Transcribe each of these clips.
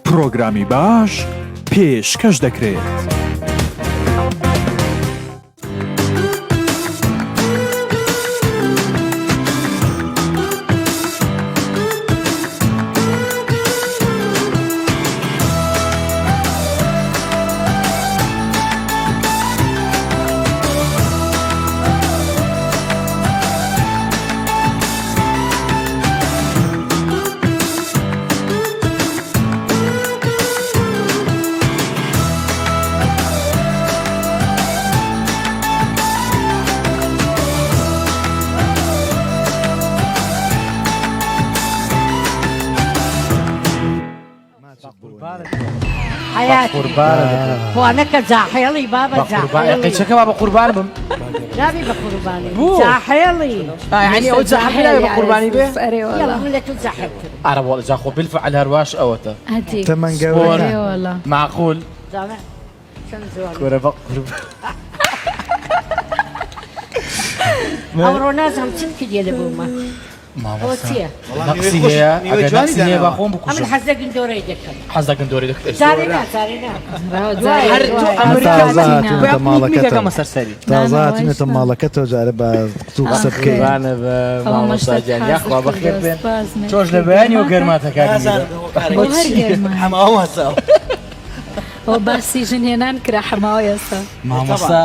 پرۆگرامی باش پێشکەش دەکرێت. خوانەکە جاحێڵی بابە قیچەکە با بە قوربان بم نابی بە قوربانی جاحێڵی یعنی ئەو جاحێڵی بە قوربانی بێ من لە تو جاحێڵتر ئارە وەڵا جا خۆ بالفعل هەرواش ئەوەتە تەمەن گەورە معقول کورە بە قوربان ئەوڕۆ نازانم چم کردیە لە بۆمە ئەوە چییە؟ نەقسی هەیە ئەگەر نەقسی هەیە با خۆم بکوژم ئەمن حەز لە گندۆرەی دەکەم حەز لە گندۆرەی دەکەم جارێ نا جارێ نا هەر تۆ ئەمریکا دەکەمە سەر سەری تازە هاتوونەتە ماڵەکەتەوە جارە بە قوتوو قسە بکەین قوربانە بە مامۆستا گیان یاخوا بەخێر بێن تۆش لە بەیانیەوە گەرماتە کاک میرە ئەوە باسی ژنهێنان کرا حەماوە ئێستا مامۆستا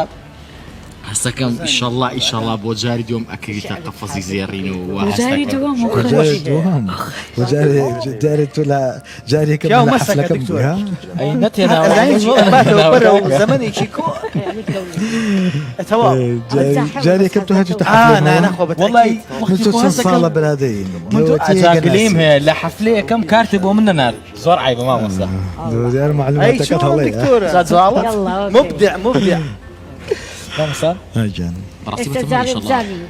هەستەکەم ئیشەڵا ئیشەڵا بۆ جاری دووەم ئەکەویتە قەفەزی زێڕین و وا جاری هەستەکەم. دووەم بۆ جاری دووەم بۆ جارێ جارێ تۆ لە جارێکم پیاو لە مەسەکە حەفلەکەم دکتۆر. بووی ها ئەی نەتێناوە ئەزانی چی ئەباتەوە بەرەو زەمەنێکی کۆ تەواو جارێکم تۆ هاتووتە آه حەفلەکەم نا ناخوا وەڵی بەتەئکید من تۆ چەند ساڵە برادەین من تۆ لەوەتەیە ئەجاگلیم گەناسی. هەیە لە حەفلەیەکەم کارتێ بۆ من نەنارد زۆر عەیبە مامۆستا دیار ئەی معلوماتەکەت چۆن هەڵەیە دکتۆرە جا جواڵە يلا أوكي. مبدع مبدع مامۆستا ها گیان بەڕاستی ئێستا بەتەمەن جارێ ئیشەڵا بزانی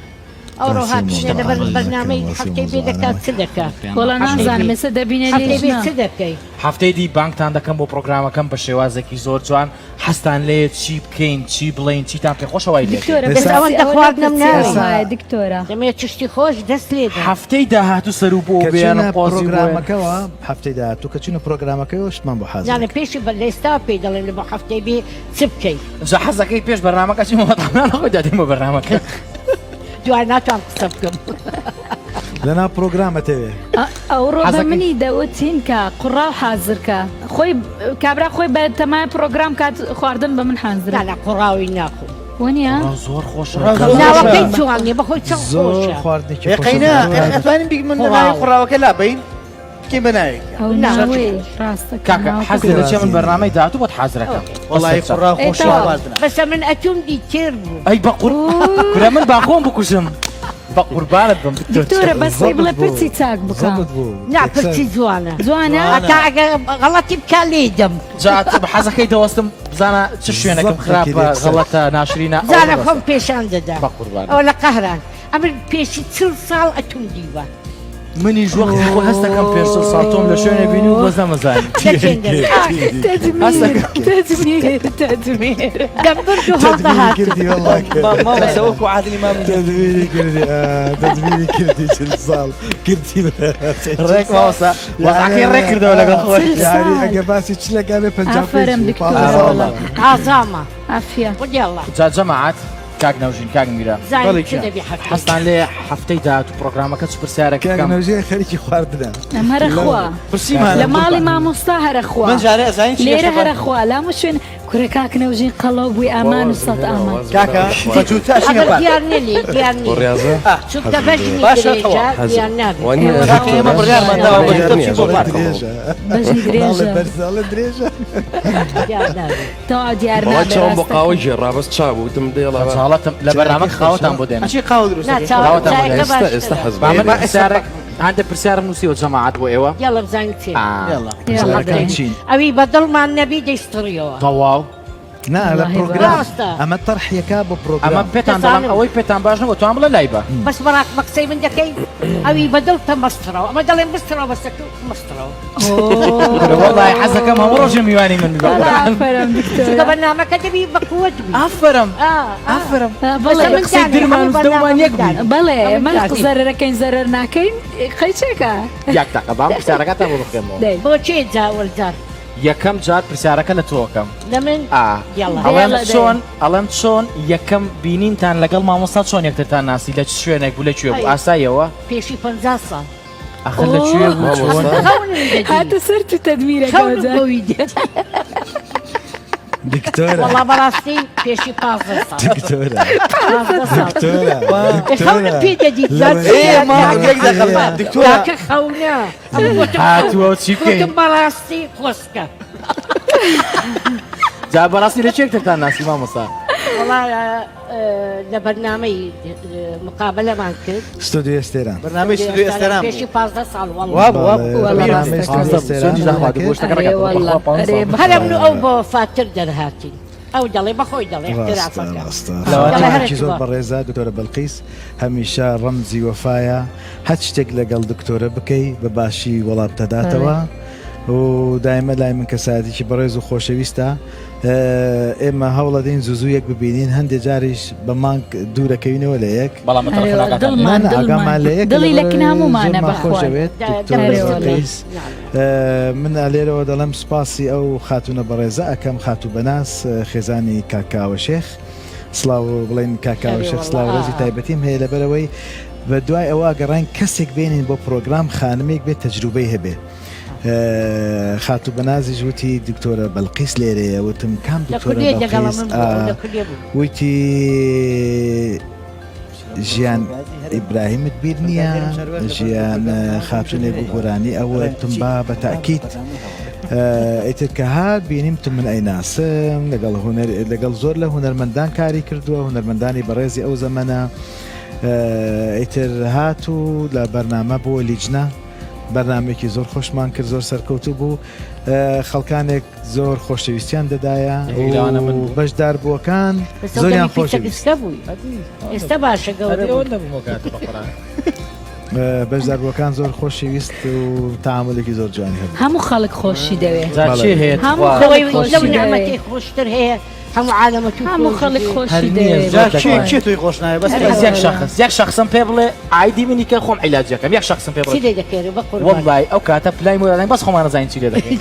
ئەوڕۆ ڕاستی هاتینە لەبەر موضوع بەرنامەی ڕاستی هەفتەی بێ موضوع دەکات چ دەکا وەڵا نازانم ئێستا دەبینە هەفتەی بێ لێژنە چ دەکەی هەفتەی دی بانگتان دەکەم بۆ پرۆگرامەکەم بە شێوازێکی زۆر جوان حەزتان لێیە چی بکەین چی بڵێین چیتان پێ خۆشە وای لێ دکتۆرە ئێستا بەس ئەوەندە ئەوە خواردنم نەپرسی ناوێ. وایە دکتۆرە دەمێ چشتی خۆش دەست لێ دەم. هەفتەی داهاتوو سەرو بۆ کە بێنم چوینە قۆزی بۆ پرۆگرامەکەوە هەفتەی داهاتوو کە چوینە پرۆگرامەکەوە شتمان بۆ حازر زانە پێشی بە لە ئێستا پێی دەڵێم لە بۆ هەفتەی بێ چ بکەی جا حەزەکەی پێش بەرنامەکە چی مەتعەمانە خۆی دادێن بۆ بەرنامەکە دوای ناتوان قسە بکەم. لەناو پرۆگرامەتەوێ. ئەوڕۆ بە حەزەکەی. منی دەوتین کە قوڕاو حازر کە خۆی کابرا خۆی بە تەمای پڕۆگرام کات خواردن بە من حازرە. نا نا قوڕاوی ناخۆم. وەنیە؟ قوڕاو زۆر خۆشە. قوڕاو زۆر ناوەکەی خۆشە. جوان نیە بەخۆی چەند زۆر خۆشە. خواردنێکی ئێ خۆشە قەینا زۆر. ئێ ئەتوانین بی من ناوی قوڕاو. قوڕاوەکە لابەین بکەین بە ناوێک. ئەو نا. ناوەی ڕاستە کە کاکە ناوەکە حەز لە چیە من بەرنامەی داهاتوو بۆت حازرەکەم. وەڵی قوڕاو ئێ خۆشە تەواو. خواردنە. بەسە من ئەتوم دی تێر بوو. ئەی بە قور کورە من با خۆم بکوژم بە قوربانت بم دکتۆر. دکتۆرە بەس خۆی بڵێ زەبت بوو. پرچی چاک بکە. زەبت بوو. نا یەکسەر. پرچی جوانە. جوانە؟ هەتا ئەگەر غەڵەتی بکا لێی دەم. جا حەزەکەی دەوەستم بزانە چ شوێنەکەم زەبت خراپە دەکرد یەکسەر. غەڵەتە ناشرینە ئەوە زانە دەوەستم. خۆم پێشان دەدا. بە قوربانت. ئەوە لە قەهران. ئەمن پێشی 40 ساڵ ئەتوم دیوە. منیش وەختی خۆ هەست دەکەم پێش چڵ ساڵ تۆم لە شوێنێ بینی و بەس نەمەزانی. تەجمیر تەجمیر تەجمیر دەمبرد و تدبیری هەڵدەهات. کردی والله مامۆستا وەکو عادلی مام تدبیری کردی آه، تدبیری کردی چل ساڵ کردی ڕێک مامۆستا وەزعەکەی ڕێک کردەوە لەگەڵ خۆی. چل یاری ساڵ. ئەگە باسی چلەکە بێ پەنجا و پێنج ئافەرم بوو، دکتۆر. پازدە ساڵ. وەڵا. ئازامە. عافیە. خودی ئەڵڵا. جا جەماعەت کاک نەوژین کاک میرە زانیم بەڵێ چ گیان. دەبی هەفتەی. حەزتان لێ هەفتەی داهاتوو پرۆگرامەکە چ پرسیارێک کاک بکەم؟ نەوژین خەریکی خواردنە. ئەم هەرە خوا. پرسیمان لە ماڵی مامۆستا هەرە خوا. من جارێ ئەزانی چی لێرە گەشتە هەرە خوا لام شوێن کورە کاک نەوژین قەڵەو بووی ئامان و سەد ئامان. کاکە بە جووتە ئەچینە ئەگەر پارک. دیار نییە لێی دیار بۆ نییە. ڕاضە چونکە بەژنی باشە درێژە تەواو. دیار نابێ. وانیە کاکە ئێمە بڕیارمان داوە بە جووتە بچین بۆ ئەڵێ پارک. درێژە. بەژنی ناڵێ درێژە. بەرزە ئەڵێ درێژە. دیار نابێ. تەواو دیار وەڵای نابێ چاوم بۆ ڕاستەکەم. قاوەی گێڕا بەس چا بوو وتم دێڵە با. خەجاڵەتم لە بەرنامەکە قاوەتان بۆ دێنم. ئەچی قاوە دروست نا دەکەی؟ چاوە قاوەتان بۆ چایەکە دێنم. ئێستا ئێستا باشترە. حەز با من بە پرسیارێک هەندێک پرسیارم نووسیوە جەماعەت بۆ ئێوە. یاڵا بزانین چییە. ئا. یاڵا. یاڵا پرسیارەکان دەی. چین؟ ئەوی بە دڵمان نەبی دەیسڕیەوە. تەواو. نا لە وەڵاهی پرۆگرام ڕاستە. ئەمە تەرحیەکە بۆ ئەمە پرۆگرام. پێتان دەڵێم دەزانم. ئەوەی پێتان باش نەبوو توان بڵێ لای بە. بەس بەڕاست بە قسەی من دەکەی ئەوی بە دڵتە مەستڕەوە ئەمە دەڵێم بستڕەوە بەسە تۆ مەستڕەوە. وەڵای حەزەکەم هەموو ڕۆژێ میوانی من بی بە وەڵا قورئان. ئافەرم چونکە دکتۆرە. بەرنامەکە دەبی بە قوت بی. ئافەرم ئا ئا. ئافەرم. بەس بەڵێ ئەمن قسەی دانێ درمان هەموو و دەومان بەرنامە یەک من بی. دانێ. بەڵێ ئەمن مەلق دانێ. زەرەرەکەین زەرەر ناکەین قەیچێکە. یەک دەقە بام پرسیارەکەتان بۆ بخوێنمەوە. دەی. بۆ چێ جا وەلجار؟ یەکەم جار پرسیارەکە لە تۆکەم. لە من؟ ئا. یەڵا. ئەڵێم دەیەڵە دەی. چۆن ئەڵێم چۆن یەکەم بینینتان لەگەڵ مامۆستا چۆن یەکترتان ناسی لە چ شوێنێک بوو لە کوێ بوو ئەی. ئاساییەوە؟ پێشی 50 ساڵ. ئەخر لە کوێ بوو چۆن؟ مامۆستا خەونم دەدی. هاتە سەر تو تەدمیرەکەوە خەونم جا. بەوی دێت. دکتۆرە وەڵا بەڕاستی پێشی 15 ساڵ. دکتۆرە 15 ساڵ. دکتۆرە خەونم دکتۆرە پێ دەدی. ئێ ما یەک دەقە دکتۆرە کاکە خەونە. ئەمە گوتم هاتووە و چی بکەین؟ گوتم بەڕاستی خۆسکە. جا بەڕاستی لە کوێ یەکترتان ناسی مامۆستا؟ وەڵا لە بەرنامەی مقابلەمان کرد. ستۆدیۆ ئەستێران. بەرنامەی ستۆدیۆ ئەستێران پێشی بوو. 15 ساڵ وەڵا. وابوو وابوو. وەڵا بەرنامەی ڕاستە. ستۆدیۆ ئەستێران سوێندی زەحمەت بوو، شتەکە ئەرێ ڕێکەوت. وەڵا. بەخوا 15 ئەرێ ساڵ. هەر من و ئەو بۆ فاتر دەرهاتین. ئەو دەڵێ بەخۆی دەڵێ ڕاستە اعترافەکە. ڕاستە. دەڵێ هەر خاتوونێکی زۆر اتفاق. بەڕێزە دکتۆرە بەلقیس هەمیشە ڕەمزی وەفایە هەچ شتێک لەگەڵ دکتۆرە بکەی بە باشی وەڵام تەداتەوە و دایمە لای من کەسایەتێکی بەڕێز و خۆشەویستە ئێمە هەوڵەدەین زوو زوو یەک ببینین هەندێ جاریش بە مانگ دوورەکەوینەوە لە یەک. بەڵام بە تەلەفۆن ئاگاتان دڵمان نا نا ئاگامان لە یەکە دڵی لە لەبەر کن هەموومانە زۆرمان بەخوا. خۆشەوێت دکتۆرە ئەرێ وەڵا. بەلقیس. من لێرەوە دەڵێم سوپاسی ئەو خاتوونە بەڕێزە ئەکەم خاتوو بەناز خێزانی کاک کاوە شێخ سڵاو بڵێن کاک کاوە ئەرێ شێخ وەڵا. سڵاو ڕێزی تایبەتیم هەیە لەبەرەوەی بە دوای ئەوە گەڕاین کەسێک بێنین بۆ پرۆگرام خانمێک بێت تەجروبەی هەبێ خاتوو بەنازیش وتی دکتۆرە بەلقیس لێرەیە وتم کام لە دکتۆرە کولیە دەگەڵە بەلقیس من بوو، لە کولیە بوو. وتی ژیان ئیبراهیمت بیر نییە ژیان خاتونێک بوو گۆرانی ئەوە تم با بە تاکیت ئیتر کە هات بینیم تم من ئەیناسم لەگەڵ هونەر لەگەڵ زۆر لە هونەرمەندان کاری کردووە هونەرمەندانی بەڕێزی ئەو زەمەنە ئیتر هات و لە بەرنامە بۆ لیجنە بەرنامەیەکی زۆر خۆشمان کرد زۆر سەرکەوتوو بوو خەڵکانێک زۆر خۆشەویستیان دەدایە و بەشداربووەکان زۆریان خۆشەویست ئێستا باشە گەورە بەشداربووەکان زۆر خۆشەویست و تەعامولێکی زۆر جوانی هەبوو. هەموو خەڵک خۆشی دەوێ. جا چێ هەیە هەموو تخوا؟ خەڵک خۆشی لەو دەوێ. نعمەتەی خۆشتر هەیە هەموو عالەمە تو هەموو خۆش خەڵک بێ. خۆشی هەر نییە دەوێ. زۆر جا کێ دەگمەن. کێ تۆی خۆش ناوێ بەس بەس یەک شەخس یەک شەخسم پێ بڵێ ئایدی منی کە خۆم عیلاجەکەم یەک شەخسم پێ چی بڵێ لێ دەکەێ بە قوربان وەڵای ئەو کاتە پلای مۆرانین بەس خۆمان نەزانین چی لێ دەکەین.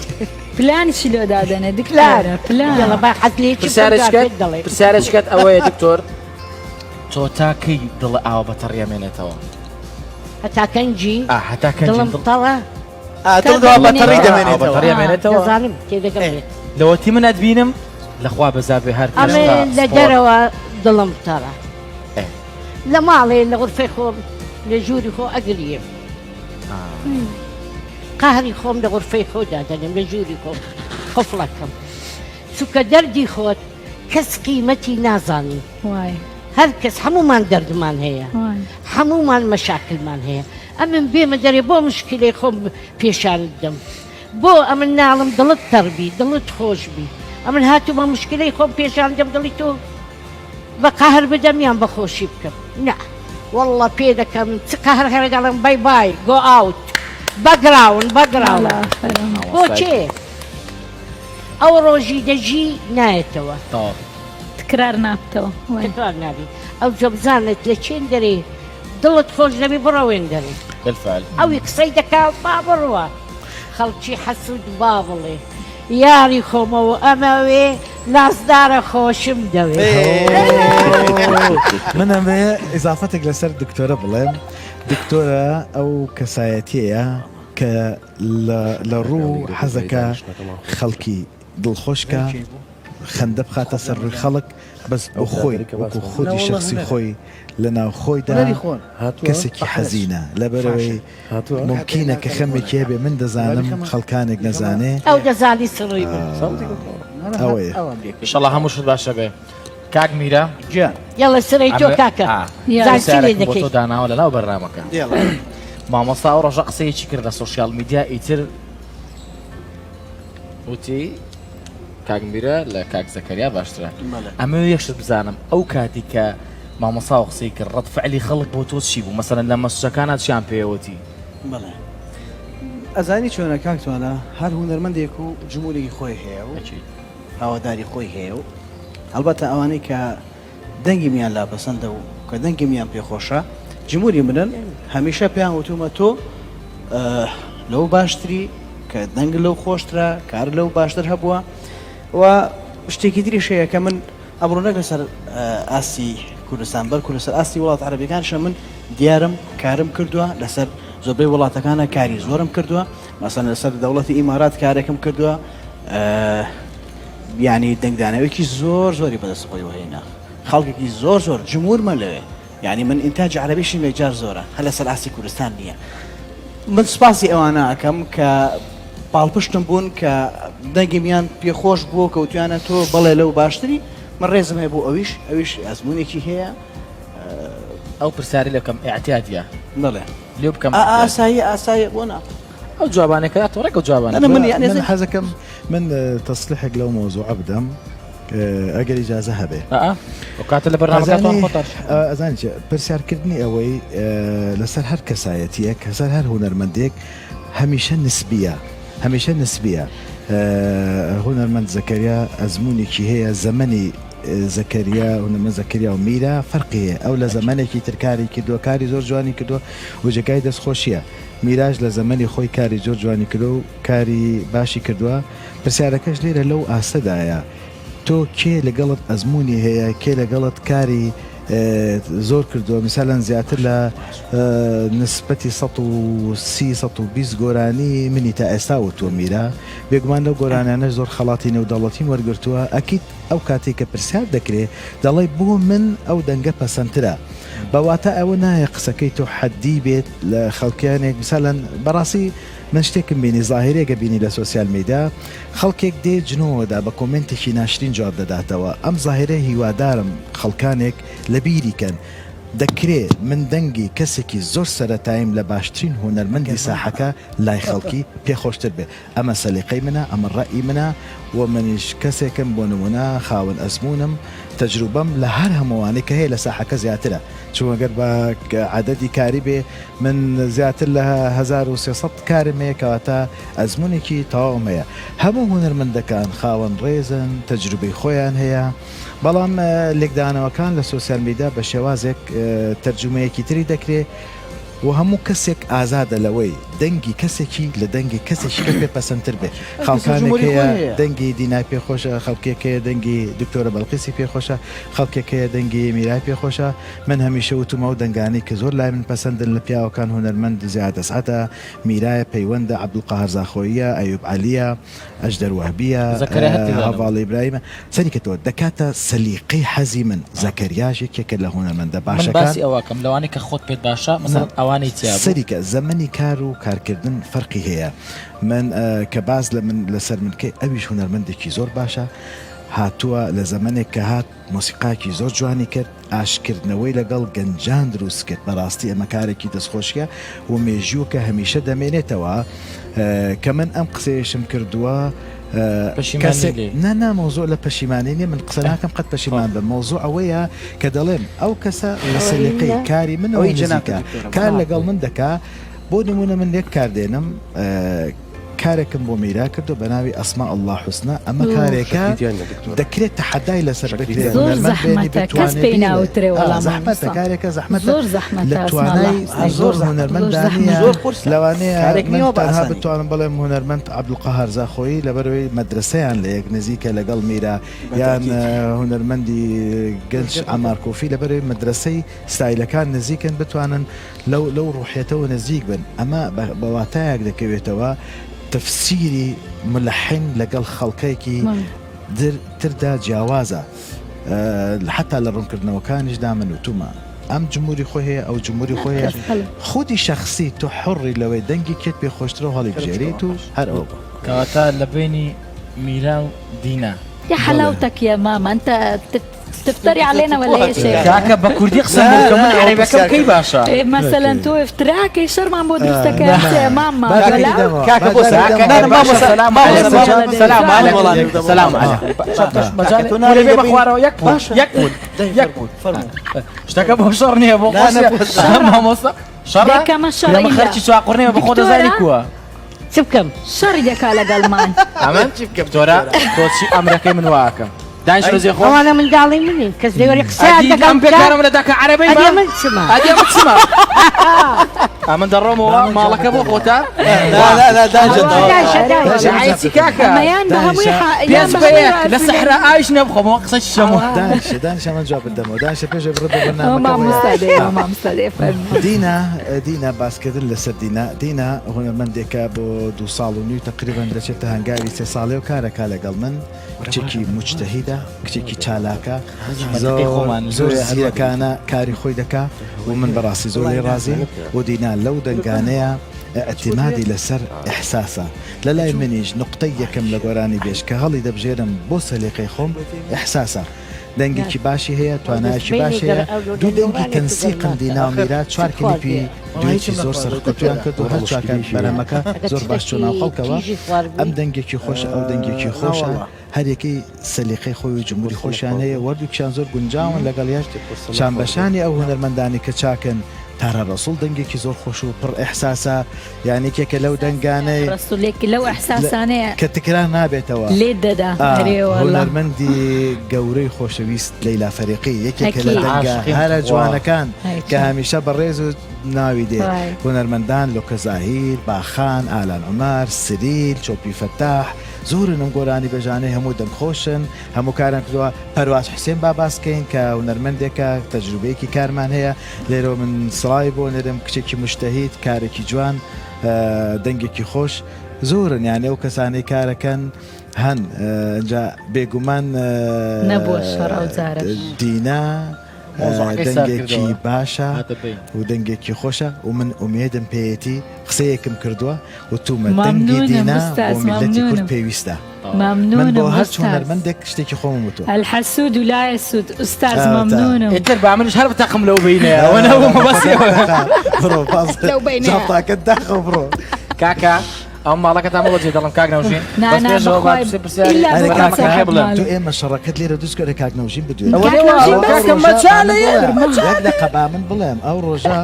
پلان چی لۆ دادەنێ دکتۆرە پلان. یەڵا با حەز لێ چی پرسیارێکت دەڵێ پرسیارێکت ئەوەیە دکتۆر تۆ تا کەی دڵ ئاوە بە تەڕیە مێنێتەوە؟ هەتا کەنجی ئا هەتا کەنجی دڵم دڵ تەڕە ئا دڵ دوا بە تەڕی ئاوە بە دەمێنێتەوە. تەڕیە مێنێتەوە دەزانم تێدەگەم لێت. لەوەتی من ئەتبینم لەخوا بەزا بێ هەر ئەمە کەشتا لە سپۆرت. دەرەوە دڵم تەڕە ئێ. لە ماڵێ لە غرفەی خۆم لە ژووری خۆ ئەگریم قەهری خۆم لە غرفەی خۆ دادەنێم لە ژووری خۆم قفڵەکەم چونکە دەردی خۆت کەس قیمەتی نازانی وای هەر کەس هەموومان دەردمان هەیە وای. هەموومان مەشاکلمان هەیە ئەمن بێمە دەرێ بۆ مشکلەی خۆم پێشانت دەم بۆ ئەمن ناڵم دڵت تەڕبی دڵت خۆش بی ئەمن هاتوومە مشکلەی خۆم پێشان دەم دڵی تۆ بە قەهر بدەم یان بە خۆشی بکەم نا واللە پێ دەکەم چ قەهر هەرە دەڵێم بای بای گۆ ئاوت بەگراون بەگراون بۆ چێ ئەو ڕۆژی دەژی نایەتەوە تەواو. تکرار نابتەوە وای. تکرار نابی ئەو جەبزانت لە چێن دەرێ دڵت خۆش دەبی بڕۆ وێن دەرێ بالفعل. ئەوی قسەی دەکا با بڕوا خەڵکی حەسود با بڵێ یاری خۆمە و ئەمەوێ نازدارە خۆشم دەوێ. من ئەمەوێ ئیزافەتێک لەسەر دکتۆرە بڵێم دکتۆرە ئەو کەسایەتیەیە کە لە ڕوو حەزەکە خەڵکی دڵخۆشکە خەندە بخاتە سەر ڕووی خەڵک بەس ئەو خۆی وەکو خودی شەخسی خۆی لە ناو خۆیدا کەسێکی حەزینە لەبەرئەوەی مومکینە کە خەمێکی هەبێ من دەزانم خەڵکانێک نەزانێ ئەو دەزانی سڕی من ئەوەیە. ئیشەڵا هەموو شت باشە بێ کاک میرە گیان. یەڵە سرەی تۆ کاکە زان چی لێ پرسیارێکم بۆ دەکەی. تۆ داناوە لەناو بەرنامەکە مامۆستا ئەو ڕۆژە قسەیەکی کرد لە social media ئیتر وتی. کاک میرە لە کاک زەکەریا باشترە. ئەمەوێ یەک شت بزانم ئەو کاتی کە مامۆستا و قسەی کرد ڕەد فعلی خەڵک بۆ تۆ چی بوو مەسەلەن لە مەسجەکانا چیان پێوەتی؟ بەڵێ ئەزانی چۆنە کاک توانا هەر هونەرمەندێک و جموری خۆی هەیە و هەواداری خۆی هەیە و هەڵبەتە ئەوانەی کە دەنگی میان لا پەسەندە و کە دەنگی میان پێخۆشە جموری منن هەمیشە پێیان وتومە تۆ لەو باشتری کە دەنگ لەو خۆشترە کار لەو باشتر هەبووە و شتێکی تریش هەیە کە من ئەمڕۆ نەک لەسەر ئاستی کوردستان بەڵکو لەسەر ئاستی وڵات عەرەبیەکانشە من دیارم کارم کردووە لەسەر زۆربەی وڵاتەکانە کاری زۆرم کردووە مەسەن لەسەر دەوڵەتی ئیمارات کارێکم کردووە یعنی دەنگدانەوەیکی زۆر زۆری بەدەست خۆیەوە هێنا خەڵکێکی زۆر زۆر جمهورمە لەوێ یانی من ئینتاجی عەرەبیشم یەکجار زۆرە هەر لەسەر ئاستی کوردستان نییە من سوپاسی ئەوانە ئەکەم کە پاڵپشتم بوون کە دەنگمیان پێخۆش بووە کەوتویانە تۆ بەڵێ لەو باشتری من ڕێزم هەیە بۆ ئەویش ئەویش ئەزمونێکی هەیە ئەو پرسیاری لەکەم ئاعتیادە بەڵێ لێ بکەم ئاسایی ئاسایی بۆ نا ئەو جوابانەکە تۆ ڕێک ئەو جوابانە من یعنی من حەزەکەم من تەسلیحێک لەو مەوزوعە بدەم ئەگەر ئیجازە هەبێ ئەو کاتە لە بەرنامەکەتان خۆتان ئەزانی چ پرسیارکردنی ئەوەی لەسەر هەر کەسایەتیەک لەسەر هەر هونەرمەندێک هەمیشە نسبیە هەمیشە نسبیە هونەرمەند زەکەریا ئەزمونێکی هەیە زەمەنی زەکەریا هونەرمەند زەکەریا و میرا فەرقی هەیە ئەو لە زەمەنێکی تر کاری کردووە کاری زۆر جوانی کردووە و جێگای دەستخۆشیە میراش لە زەمەنی خۆی کاری زۆر جوانی کردووە و کاری باشی کردووە پرسیارەکەش لێرە لەو ئاستەدایە تۆ کێ لەگەڵت ئەزموونی هەیە کێ لەگەڵت کاری زۆر کردووە میسالەن زیاتر لە نسبەتی 130 120 گۆرانی منی تا ئێستا وتووە میرا بێگومان لەو گۆرانیانەش زۆر خەڵاتی نێودەوڵەتیم وەرگرتووە ئەکید ئەو کاتێک کە پرسیار دەکرێ دەڵێ بۆ من ئەو دەنگە پەسەندترە بە واتا ئەوە نایە قسەکەی تۆ حەدی بێت لە خەڵکیانێک میسالەن بەڕاستی من شتێکم بینی زاهیرێکە بینی لە سۆسیال میدیا خەڵکێک دێ جنۆوەدا بە کۆمێنتێکی ناشرین جواب دەداتەوە ئەم زاهیرە هیوادارم خەڵکانێک لە بیری کەن دەکرێ من دەنگی کەسێکی زۆر سەرەتاییم لە باشترین هونەرمەندی ساحەکە لای خەڵکی پێ خۆشتر بێ ئەمە سەلیقەی منە ئەمە ڕەئی منە و منیش کەسێکم بۆ نمونە خاوەن ئەزمونم تەجروبەم لە هەر هەمووانەی کە هەیە لە ساحەکە زیاترە چونکە گەر بە عەدەدی کاری بێ من زیاتر لە 1300 کارم هەیە کەواتە ئەزمونێکی تەواوم هەیە هەموو هونەرمەندەکان خاوەن ڕێزن تەجروبەی خۆیان هەیە بەڵام لێکدانەوەکان لە سۆسیال میدیا بە شێوازێک تەرجومەیەکی تری دەکرێ و هەموو کەسێک ئازادە لەوەی دەنگی کەسێکی لە دەنگی کەسێکی کە پێ پەسەندتر بێ خەڵکانێک هەیە دەنگی دینای پێ خۆشە خەڵکێک هەیە دەنگی دکتۆرە بەڵقیسی پێ خۆشە خەڵکێک هەیە دەنگی میرای پێ خۆشە من هەمیشە وتومە ئەو دەنگانەی کە زۆر لای من پەسەندن لە پیاوەکان هونەرمەند زیاد ئەسعەدە، میرایە، پەیوەندە، عەبدولقاهر زاخۆییە، ئەیوب عەلییە، ئەژدەر وەهبییە، زەکەریا هەر تێدا نەبوو. هەڤاڵ ئیبراهیمە. سەری کە تۆ دەکاتە سەلیقەی حەزی من، زەکەریاش یەکێکە لە هونەرمەندە من باشەکان. باسی ئەوە ئەکەم لەوانەی کە خۆت پێت باشە نا مەسەلەن ئەوانەی تیا بوو. سەری کە زەمەنی کار و کارکردن فەرقی هەیە من کە باس لە من لەسەر من کەی ئەویش هونەرمەندێکی زۆر باشە هاتووە لە زەمەنێک کە هات مۆسیقاکی زۆر جوانی کرد، ئاشتکردنەوەی لەگەڵ گەنجان دروست کرد، بەڕاستی ئەمە کارێکی دەستخۆشیە و مێژووەکە هەمیشە دەمێنێتەوە، کە من ئەم قسەیەشم کردووە پەشیمان کەسێک لێی؟ نا نا مەوزوع لە پەشیمانی نیە من قسە ناکەم قەت پەشیمان بم مەوزوع ئەوەیە کە دەڵێم ئەو کەسە لە سەلیقەی کاری منەوە ئەوەی جەنابتە نزیکە دکتۆرە کار بەڵام. لەگەڵ من دەکا بۆ نمونە من یەک کار دێنم کارێکم بۆ میرا کردو بە ناوی اسماء اللە حسنی ئەمە کارێکە دەکرێت تەحەدای لەسەر بکرێت زۆر هونەرمەند بێنی زەحمەتە کەس بتوانێ پێی بیڵێ ناوترێ ئا وەڵا زەحمەتە مامۆستا کارێکە زەحمەتە زۆر لە زەحمەتە اسماء اللە توانای حسنی زۆر زۆر زەحمەتە هونەرمەندا زۆر نییە زەحمەتە زۆر قورسە لەوانەیە کارێک من نییە بە تەنها ئاسانی. بتوانم بڵێم هونەرمەند عەبدولقەهار زاخۆیی لەبەرئەوەی مەدرەسەیان لە یەک نزیکە لەگەڵ میرا یان بەتەئکید. هونەرمەندی گەنج عەمار کۆفی لەبەرئەوەی مەدرەسەی ستایلەکان نزیکن بتوانن لەو لەو ڕوحیەتەوە نزیک بن ئەمە بە واتایەک دەکەوێتەوە تەفسیری ملحن لەگەڵ خەڵکێکی در تردا جیاوازە حەتا لە ڕوونکردنەوەکانیشدا من وتومە ئەم جموری خۆی هەیە ئەو جموری خۆی هەیە خودی شەخسی تۆ حوڕی لەوەی دەنگی کێت پێ خۆشترە و هەڵیبژێریت و هەر ئەوە بوو. کەواتە لە بەینی میرا و دینا. يا حلاوتك يا ماما انت. تفتری علينا ولا ايش کاکە بە کوردی قسە بۆ بکە من عەرەبەکەم کەی باشە ئێ مەسەلەن تۆ افتراکەی شەرمان بۆ دروستەکە ماما با ولا دەمەوە. کاکە بۆ با کاکە دەمەوە. مامۆستا سلام مامۆستا عليكم سلام عليكم سلام عليكم کاکە تۆ ناڵێی بە دەبین. خوارەوە یەک پول باشە. یەک پول دەی یەک پول فەرموو. شتەکە بۆ شەڕ نییە بۆ نا، نا، خۆشیە بۆ شەڕە. مامۆستا شەڕە دەکەمە شەڕ لەمە ئیلا. خەرکی چواقوڕنێ بە خۆ دەزانی دکتۆرە؟ کووە چ بکەم؟ شەڕی دەکا لەگەڵمان. ئەمن چی بکەم دکتۆرە تۆ چی ئەمرەکەی من واکەم دانیش لە جێ خۆ ئەوانە منداڵی منن کەس لێوەری قسەیان ئەدی لەگەڵ ئەم بکا پێکارم لە داکە عەرەبەی ئەدی ما من چمە ئەدی ئەمن چمە ئەمن دەڕۆمەوە ماڵەکە بۆ خۆتە لا لا لا دانجە دانیشە دانیشە عەیسی کاکە ئەمەیان بە هەمووی دانیشە. یان پێنج بە بە هەمووی یەک لە ڕازی سەحرا ئاویش نەبخۆمەوە قسە شەمەوە دانیشە دانیشە من جوابت دەمەوە دانیشە پێش بڕ بۆ ئەوە بەرنامەکە مامۆستا وەیە. دێ ئەوە مامۆستا دێ فەرموو. دینا دینا باسکردن لەسەر دینا دینا هونەرمەندێکە بۆ دوو ساڵ و نیو تقریبا دەچێتە هەنگاوی سێ ساڵێ و کارەکا لەگەڵ من کچێکی موجتەهیدە کچێکی چالاکە زۆر زۆر زیرەکانە کاری خۆی دەکا و من بەڕاستی زۆر لێی ڕازیم و دینا لەو دەنگانەیە ئیعتیمادی لەسەر ئیحساسە لەلای منیش نوقتەی یەکەم لە گۆرانی بێژ کە هەڵی دەبژێرم بۆ سەلیقەی خۆم ئیحساسە دەنگێکی باشی هەیە توانایەکی باش هەیە دوو دەنگی تەنسیقن دینا و میرا چوار کلیپی دوێتی زۆر سەرکەوتویان کرد و هەر چوارکان بەرهەمەکە زۆر باش چوو ناو خەڵکەوە ئەم دەنگێکی خۆشە ئەو دەنگێکی خۆشە هەریەکەی سەلیقەی خۆی و جمهوری خۆشیان هەیە وەردووکیان زۆر گونجاون لەگەڵ یەک شانبەشانی ئەو هونەرمەندانی کە چاکن تارا ڕەسوڵ دەنگێکی زۆر خۆش و پڕ ئیحساسە یان یەکێکە لەو دەنگانەی ڕەسوڵ یەک لەو ئیحساسانەیە کە تکرار نابێتەوە لێت دەدا ئەرێ وەڵا. هونەرمەندی گەورەی خۆشەویست لەیلا فەریقی یەکێکە لە ئەکید. دەنگە عاشقیم هەرە تخوا. جوانەکان کە ئەکید. هەمیشە بەڕێز و ناوی دێ وای. هونەرمەندان لۆکە زاهیر، باخان، ئالان عومەر، سریل، چۆپی فەتاح زۆرن ئەم گۆرانیبێژانەی هەموو دەنگخۆشن هەموو کاریان کردووە پەرواز حوسێن با باس کەین کە هونەرمەندێکە تەجروبەیەکی کارمان هەیە لێرەوە من سڵاوی بۆ نێرم کچێکی موجتەهید کارێکی جوان دەنگێکی خۆش زۆرن یانێ ئەو کەسانەی کارەکەن هەن ئینجا بێگومان نەبووە شەڕ ئەو جارەش. دینا مۆزعەکەی سارد دەنگێکی کردەوە. باشە هاتە بەین. و دەنگێکی خۆشە و من ئومێدم پێیەتی قسەیەکم کردووە وتومە دەنگی مەمنونم دینا بۆ ئوستاز میللەتی کورد مەمنونم. پێویستە من مەمنونم بۆ هەرچ ئوستاز. هونەرمەندێک شتێکی خۆمم وتووە. الحسود لا يسود ئوستاز ئاوەتا. مەمنونم. ئیتر با منیش هەر بتەقم لەو بەینەیە ئەوە نەبوو مەبەستی ئەوە. بڕۆ باز لەو بەینەیە. جانتاکەت داخە و بڕۆ. کاکە ئەو ماڵەکەتان بۆ بەجێ دەڵێم کاک نەوژین نا بەس نا پێشەوە با بەخوای پرسیار پرسیاری ئیلا ئەرێ بۆ کاکە بەرنامەکە هەیە ساحەب بڵێم. ماڵ. تۆ ئێمە شەڕەکەت لێرە دروست کرد کاک نەوژین بدوێنە. ئەوە کاک لێوە نەوژین ئەوە بەس کاکە مەجالە یە یەک دەقە با من بڵێم ئەو ڕۆژە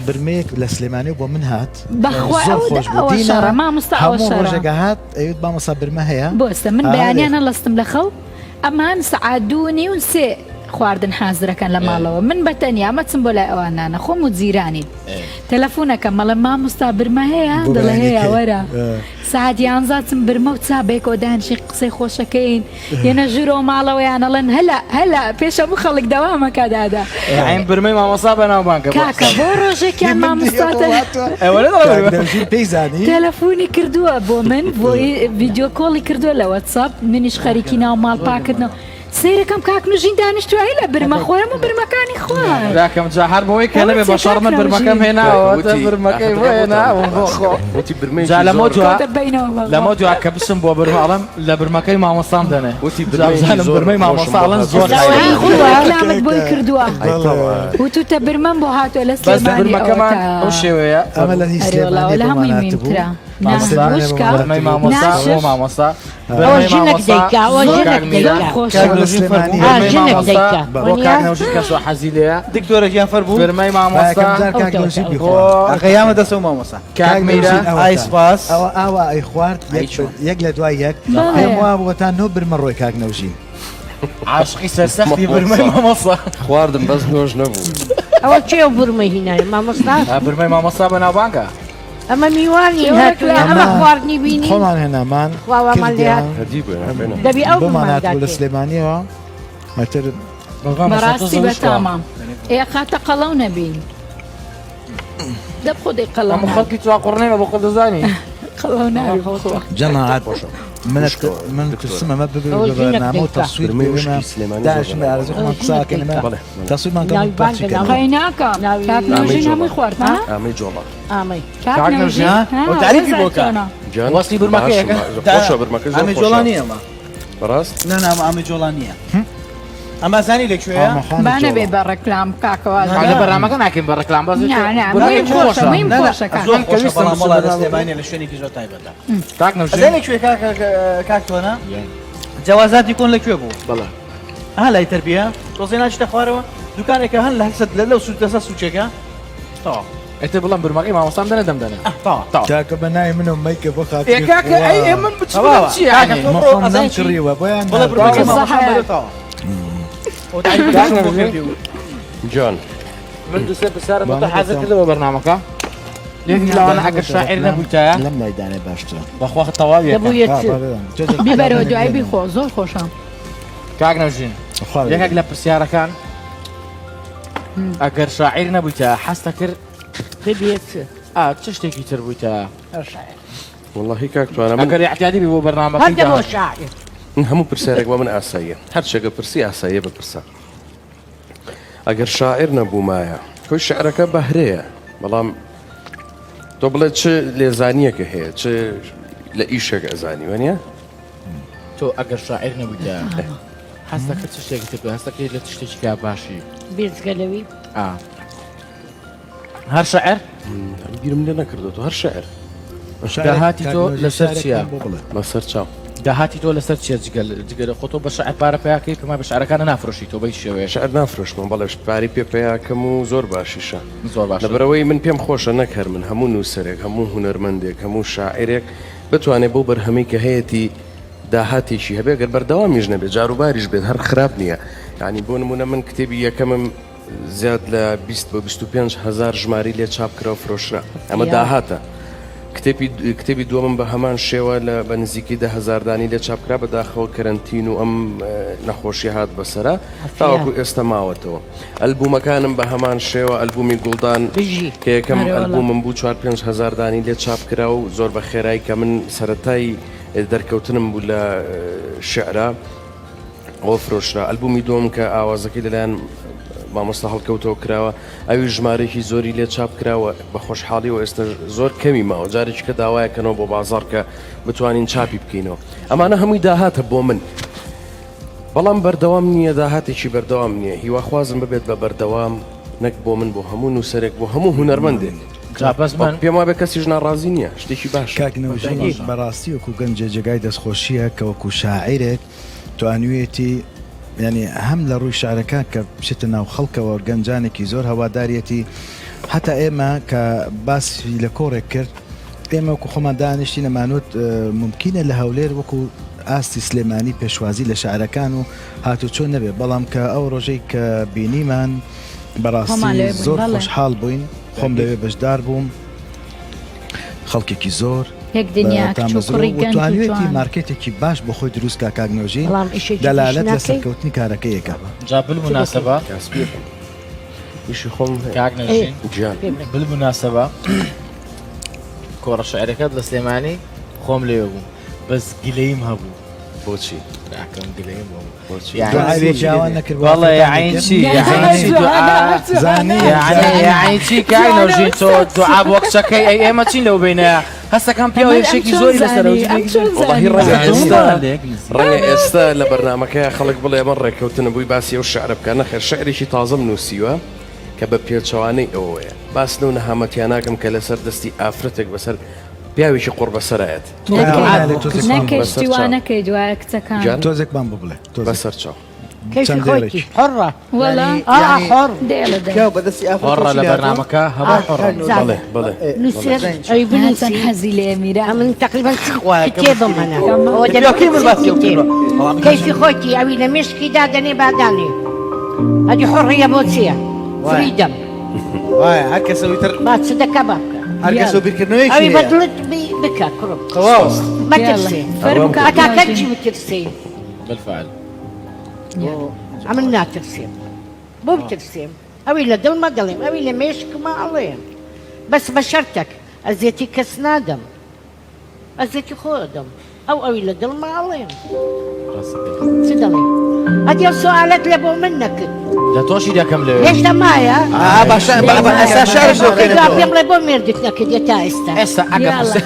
برمەیەک لە سلێمانی بۆ من هات بەخوا زۆر ئەو خۆش بوو ئەوە دینا شەڕە مامۆستا ئەوە هەموو شەڕە. ڕۆژێکە هات ئەیوت مامۆستا برمە هەیە بۆستە من ئارێ. بەیانیان هەڵەستم لە خەو ئەمان سەعات دوو و نیو سێ خواردن حازرەکەن لە ماڵەوە من بە تەنیا مەچم بۆ لای ئەوان نانە خۆم و جیرانین تەلەفونەکەم ئەڵێم مامۆستا برمە هەیە بۆ دەڵێ بەیانی هەیە کەی؟ وەرە سەعات یانزا چم برمە و چا بەیەکەوە دانیشین قسەی خۆشەکەین یەنە ژوورەوە ماڵەوەیان ئەڵێن هەلا هەلا پێش هەموو خەڵک دەوامەکە دادا عین برمەی مامۆستا بەناوبانگە بۆ کاکە بۆ ڕۆژێکیان مامۆستا ئەوە نەدەڵێ کاک برمە. نەوژین پێی زانی تەلەفۆنی کردووە بۆ من بۆی ڤیدیۆ کۆڵی کردووە لە وەتساپ منیش خەریکی ناو ماڵ پاکردنەوە سەیرەکەم کاک نوژین دانیشتووە هی لە برمە خۆرم و برمەکانی خوارد. براکەم جا هەر بۆی کە نەبێ بە شەڕ من برمەکەم هێناوە برمەکەی بۆ هێناوم بۆ خۆ وتی برمەیەکی جا لەمە زۆر دوا کەوتە بەینەوە بە لەمە دوا کە بچم بۆ برمە ئەڵێم لە برمەکەی مامۆستام دەنێ وتی جا برمەیەکی بزانم زۆر برمەی خۆشم مامۆستا بۆ ئەڵێن هاتووە. زۆر ئەوەی خەیرە. خۆی ڕیکلامت بۆی کردووە ئەی تەبعەن. وتوتە برمەم بۆ هاتووە لە بەس سلێمانی برمەکەمان ئەوەتا. ئەو شێوەیە ئەمە لە هی ئەرێ وەڵا سلێمانی لە بۆمان هەمووی هاتبوو مهمترە. لە سلێمانی ناششکە. بۆمان برمەی هاتبوو. مامۆستا ناشش. بۆ مامۆستا ئەوە برمەی ژنێک مامۆستا دەیکا ئەوە بۆ ژنێک کاک میرا دەیکا خۆشە. کاک لە سلێمانی آه، برمەی ژنێک مامۆستا دەیکا. بۆ وەنیە؟ کاک نەوژین کە زۆر حەزی لێیە دکتۆرە گیان فەرموو برمەی با مامۆستا یەکەم جار کاک ئەو نەوژین ئەو. بۆ بیخوا ئەخە یامە دەسەوە مامۆستا کاک کاک میرا نەوژین ئەوەتا. ئای سپاس ئەوە ئاوا ئەی خوارد یەک یەک لە دوای یەک بەڵێ. پێم وابوو تا نۆ برمە ڕۆی کاک نەوژین عاشقی سەرسەختی برمەی مامۆستا خواردم بەس نۆش نەبوو. ئەوە کێ ئەو برمەی هینایە مامۆستا؟ برمەی مامۆستا بەناوبانگە ئەمە میوانین ئێوە هاتوون ڕێکلام. ئەمە خواردنی بینی خۆمان هێنامان خوا وامان لێ کردیان. هات. هەردی بوو نابێنە. دەبی ئەو بۆمان بمان هاتبوو لە داتێ. سلێمانیەوە ئیتر بەڕاستی بەتامە ئێ قاتە قەڵەو نەبین دە بخۆ دەی قەڵەو هەموو نابی. خەڵکی چواقوڕنێمە بۆ خۆت دەزانی قەڵەو نابی بخۆ. جەماعەت خۆشە. من وشکەوە، من دکتۆر. ترسم ئەمە ببێ ئەوە بە ژنێک بەرنامە و دەیکا. تەسویر برمەی بێ وشکی سلێمانی زۆر داشم بەناوبانگە. ئارەزوی خۆمان ئەوە قسە ژنێک ئەکەین دەیکا. بەڵێ، بەڵێ. تەسویرمان کەم ناوی پەخشی بانگە، کەن. ناوی- قەیناکە ناوی- کاک نەوژین ئامەی هەمووی خوارد ها؟ ئامەی جۆڵا. ئامەی. کاک کاک نەوژین نەوژین، ها، ئەو تعریفی وەزع بۆ کە. چۆنە؟ گیان، وەسلی برمەکەیەکە؟ باشم، خۆشە برمەکە زۆر ئامەی خۆشە. جۆڵا نییە ئەمە بەڕاست؟ نا نا ئەمە ئامەی جۆڵا نییە. ئەمە زانی لە کوێیە؟ قامەخانی با نەبێ جۆڵا. بە ڕێکلام کاکە واز لە بەرنامەکە ناکەین بە ڕێکلام بەس نا، نا، گۆرانی مهم خۆشە، خۆشە. مهم نا، نا، خۆشە کاکە. زۆر خۆشە کە بەڵام ویستم وەڵا لە بچم سلێمانیە لە شوێنێکی زۆر تایبەتە. کاک نەوژین ئەزانی لە کوێ کاکە کاک تۆنا؟ جەوازاتی کۆن لە کوێ بوو؟ بەڵێ. ئەها لای تەربیە تۆزێ ناچیتە خوارەوە دوکانێکە هەن لە هەر لە لەو سوچ لەسەر سوچێکە تەواو. ئیتر بڵێم برمەکەی مامۆستام دەنێ دەم دەنێ. ئەه تەواو. تەواو. کاکە بە ناوی منەوە مەیکە بۆ ئێ خاتری کاکە خوا. ئەی ئێ من بچم تەواوە. چی کاکە یعنی؟ تۆ من بڕۆ خۆم ئەزانی چی؟ نەمکڕیوە بۆیان بڵێ برمەکەی ناردووە. مامۆستام بەرێ تەواو. ئەو تعریفەکەشم بۆ کردی و جان. من دوو سێ پرسیارم بۆ تۆ بانە حازر دەکەم. کردووە بۆ بەرنامەکە. یەکێک لەوانە ئەگەر شاعیر نەبوویتایە لەم لای دانێ باشترە. بەخوا تەواویەکە. دەبوویە آه، چ؟ بەڵێ. تۆزێک بیبەرەوە دوای دانێ. بیخۆ زۆر خۆشە. کاک نەوژین خوا یەکێک لە پرسیارەکان ئەگەر شاعیر نەبوویتە حەزتە کرد ببیە چ؟ ئا چ شتێکی تر بوویتە؟ هەر شاعیر. وەڵاهی کاک توانا من ئەگەر ئیعتیادی بی بۆ هەر بەرنامەکەی دەبۆ داهات. شاعیر. من هەموو پرسیارێک بۆ من ئاساییە هەرچێکە پرسی ئاساییە بپرسە ئەگەر شاعیر نەبوومایە کۆی شعرەکە بەهرەیە بەڵام تۆ بڵێ چ لێزانیەکە هەیە چ لە ئیشێک ئەزانی وەنیە؟ تۆ ئەگەر شاعیر نەبوویتە حەز دەکرد چ شتێکی تر بکەی؟ هەست دەکەیت لە چ شتێکی کا باشی؟ بێجگە لەوی؟ ئا هەر شعر؟ بیرم لێ نەکردۆتەوە هەر شعر. داهاتی تۆ لەسەر چییە؟ بەسەر چاو. داهاتی تۆ لەسەر چییە جگە جگە لە خۆ تۆ بە شعر پارە پەیا کەی پێم وایە بە شعرەکانە نافرۆشی تۆ بە هیچ شێوەیەک. شعر نافرۆشمەوە بەڵێ پارەی پێ پەیاکەم و زۆر باشیشە. زۆر باشە. لەبەرئەوەی من پێم خۆشە نەک هەر من هەموو نووسەرێک هەموو هونەرمەندێک هەموو شاعیرێک بتوانێت بەو بەرهەمەی کە هەیەتی داهاتێکی هەبێ گەر بەردەوامیش نەبێت جاروباریش بێت هەر خراپ نییە یعنی بۆ نمونە من کتێبی یەکەمم زیاد لە 20 بۆ 25 هزار ژماری لێ چاپ کرا و فرۆشرا ئەمە داهاتە کتێبی کتێبی دووەمم بە هەمان شێوە لە بە نزیکەی ده هزار دانی لێ چاپ کرا بەداخەوە کەرەنتین و ئەم نەخۆشی هات بەسەرا تاوەکو ئێستا ماوەتەوە ئەلبوومەکانم بە هەمان شێوە ئەلبوومی گوڵدان کە یەکەم ئەلبوومم بوو چوار پێنج هەزار دانی لێ چاپ کرا و زۆر بە خێرایی کە من سەرەتای دەرکەوتنم بوو لە شعرا ئەوە فرۆشرا ئەلبوومی دووەم کە ئاوازەکەی لەلایەن مامۆستا هەڵکەوتەوە کراوە ئەوی ژمارەیەکی زۆری لێ چاپ کراوە بە خۆشحاڵیەوە ئێستا زۆر کەمی ماوە جارێکی کە داوایەکەنەوە بۆ بازاڕ کە بتوانین چاپی بکەینەوە ئەمانە هەمووی داهاتە بۆ من. بەڵام بەردەوام نییە، داهاتێکی بەردەوام نییە، هیواخوازم ببێت بە بەردەوام نەک بۆ من بۆ هەموو نووسەرێک بۆ هەموو هونەرمەندێک. جا بەس من. پێم وابێ کەسیش ناڕازی نییە، شتێکی باشە. کاک نەوژین بەڕاستی وەکو گەنجێ جێگای دەستخۆشیە کە وەکو شاعیرێک توانیویەتی یانی هەم لە ڕووی شعرەکان کە بچێتە ناو خەڵکەوە گەنجانێکی زۆر هەواداریەتی هەتا ئێمە کە باسی لە کۆڕێک کرد ئێمە وەکو خۆمان دانیشتین ئەمانوت مومکینە لە هەولێر وەکو ئاستی سلێمانی پێشوازی لە شاعرەکان و هاتوچۆ نەبێ بەڵام کە ئەو ڕۆژەی کە بینیمان بەڕاستی زۆر خۆشحاڵ بووین خۆم لەوێ بەشدار بووم خەڵکێکی زۆر یەک دنیا کچ و کوڕی گەنج و توانیوێتی جوان. مارکێتێکی باش بۆ خۆی دروست کا کاک نۆژین بەڵام ئیشێکی دیش دەلالەت لە ناکەی؟ سەرکەوتنی کارەکەیەکە. جا بالمناسبە کاسبیەکەم ئیشی خۆم هەیە. کاک نەژین گیان. بالمناسبە کۆڕە شعرەکەت لە سلێمانی خۆم لێوە بووم بەس گلەیم هەبوو بۆچی براکەم گلەیم هەبوو بۆچی یعنی دوعای بۆ پیاوان نەکرد بۆ بەڵێ ئافرەتانی یعنی کرد؟ چی یعنی چی دوعا زانی یعنی یعنی چی کاک نەوژین تۆ دوعا بۆ کچەکەی ئەی ئێمە چین لەو بینەیە هەستەکەم پیاو ئەم هێرشێکی چۆن زۆری لەسەرە و زانی؟ ئەم جنێکی چۆن زۆری وەڵاهی زانی؟ ڕەنگە ئێستا لێک نزیک. ڕەنگە ئێستا لە بەرنامەکەیا خەڵک بڵێ ئەمە ڕێککەوتنە بووی باسی ئەو شعرە بکە نەخێر شعرێکی تازەم نووسیوە کە بە پێچەوانەی ئەوەیە باس لەو نەهامەتیە ناکەم کە لەسەر دەستی ئافرەتێک بەسەر پیاوێکی قوڕبەسەرایەت. نەکەی شتی وا نەکەی دوایە کچەکان. گیان؟ تۆزێکمان بۆ بڵێ تۆزێک. بەسەر چاو. کەیفی چەند خۆیتی دێڕێکی. حڕە وەڵا ئا حڕ. دێڵە دەی. پیاو بەدەستی ئافرەت حڕە لە چی لێهاتووە؟ بەرنامەکە هەموو حڕە. بەڵێ بەڵێ. نووسەر ئەی چەند بنووسی حەزی لێ میرە. ئەمن تقریبا خوایە کە کتێبم مشکلی هەنە تۆ. ئەوە لە پیاوکەی من باسی ئەو کتێب کردووە. بەڵام کەیفی خۆیتی ئەوی لە مێشکی دادەنێ بادانێ ئەدی حڕیە بۆ چییە وایە. فریدەم وایە هەر کەسەوەی تر با چ دەکا با بکا هەر کەسەو بیرکردنەوەیەکی ئەوی بە هەیە. دڵت بکە کوڕم تەواو. مەترسێ فەرموو کاک هەتا نەوژین. کەچی بترسێ بالفعل. ئەمن ناترسێم بۆ بترسێم ئەوی لە دڵمە دەڵێم ئەوی لە مێشکمە ئەڵێم بەس بە شەرتەک ئەزیەتی کەس نادەم ئەزیەتی خۆ ئەدەم ئەو ئەوی لە دڵمە ئەڵێم چ دەڵێی ئەدی ئەو سوالەت لە بۆ من نەکرد لە تۆشی دەکەم لەوێ هێشتا مایە ئا باشە ئێستا شارش لۆ جا پێم بڵێ بۆ مێردت نەکردیە تا ئێستا ئێستا ئەگەر یاڵا.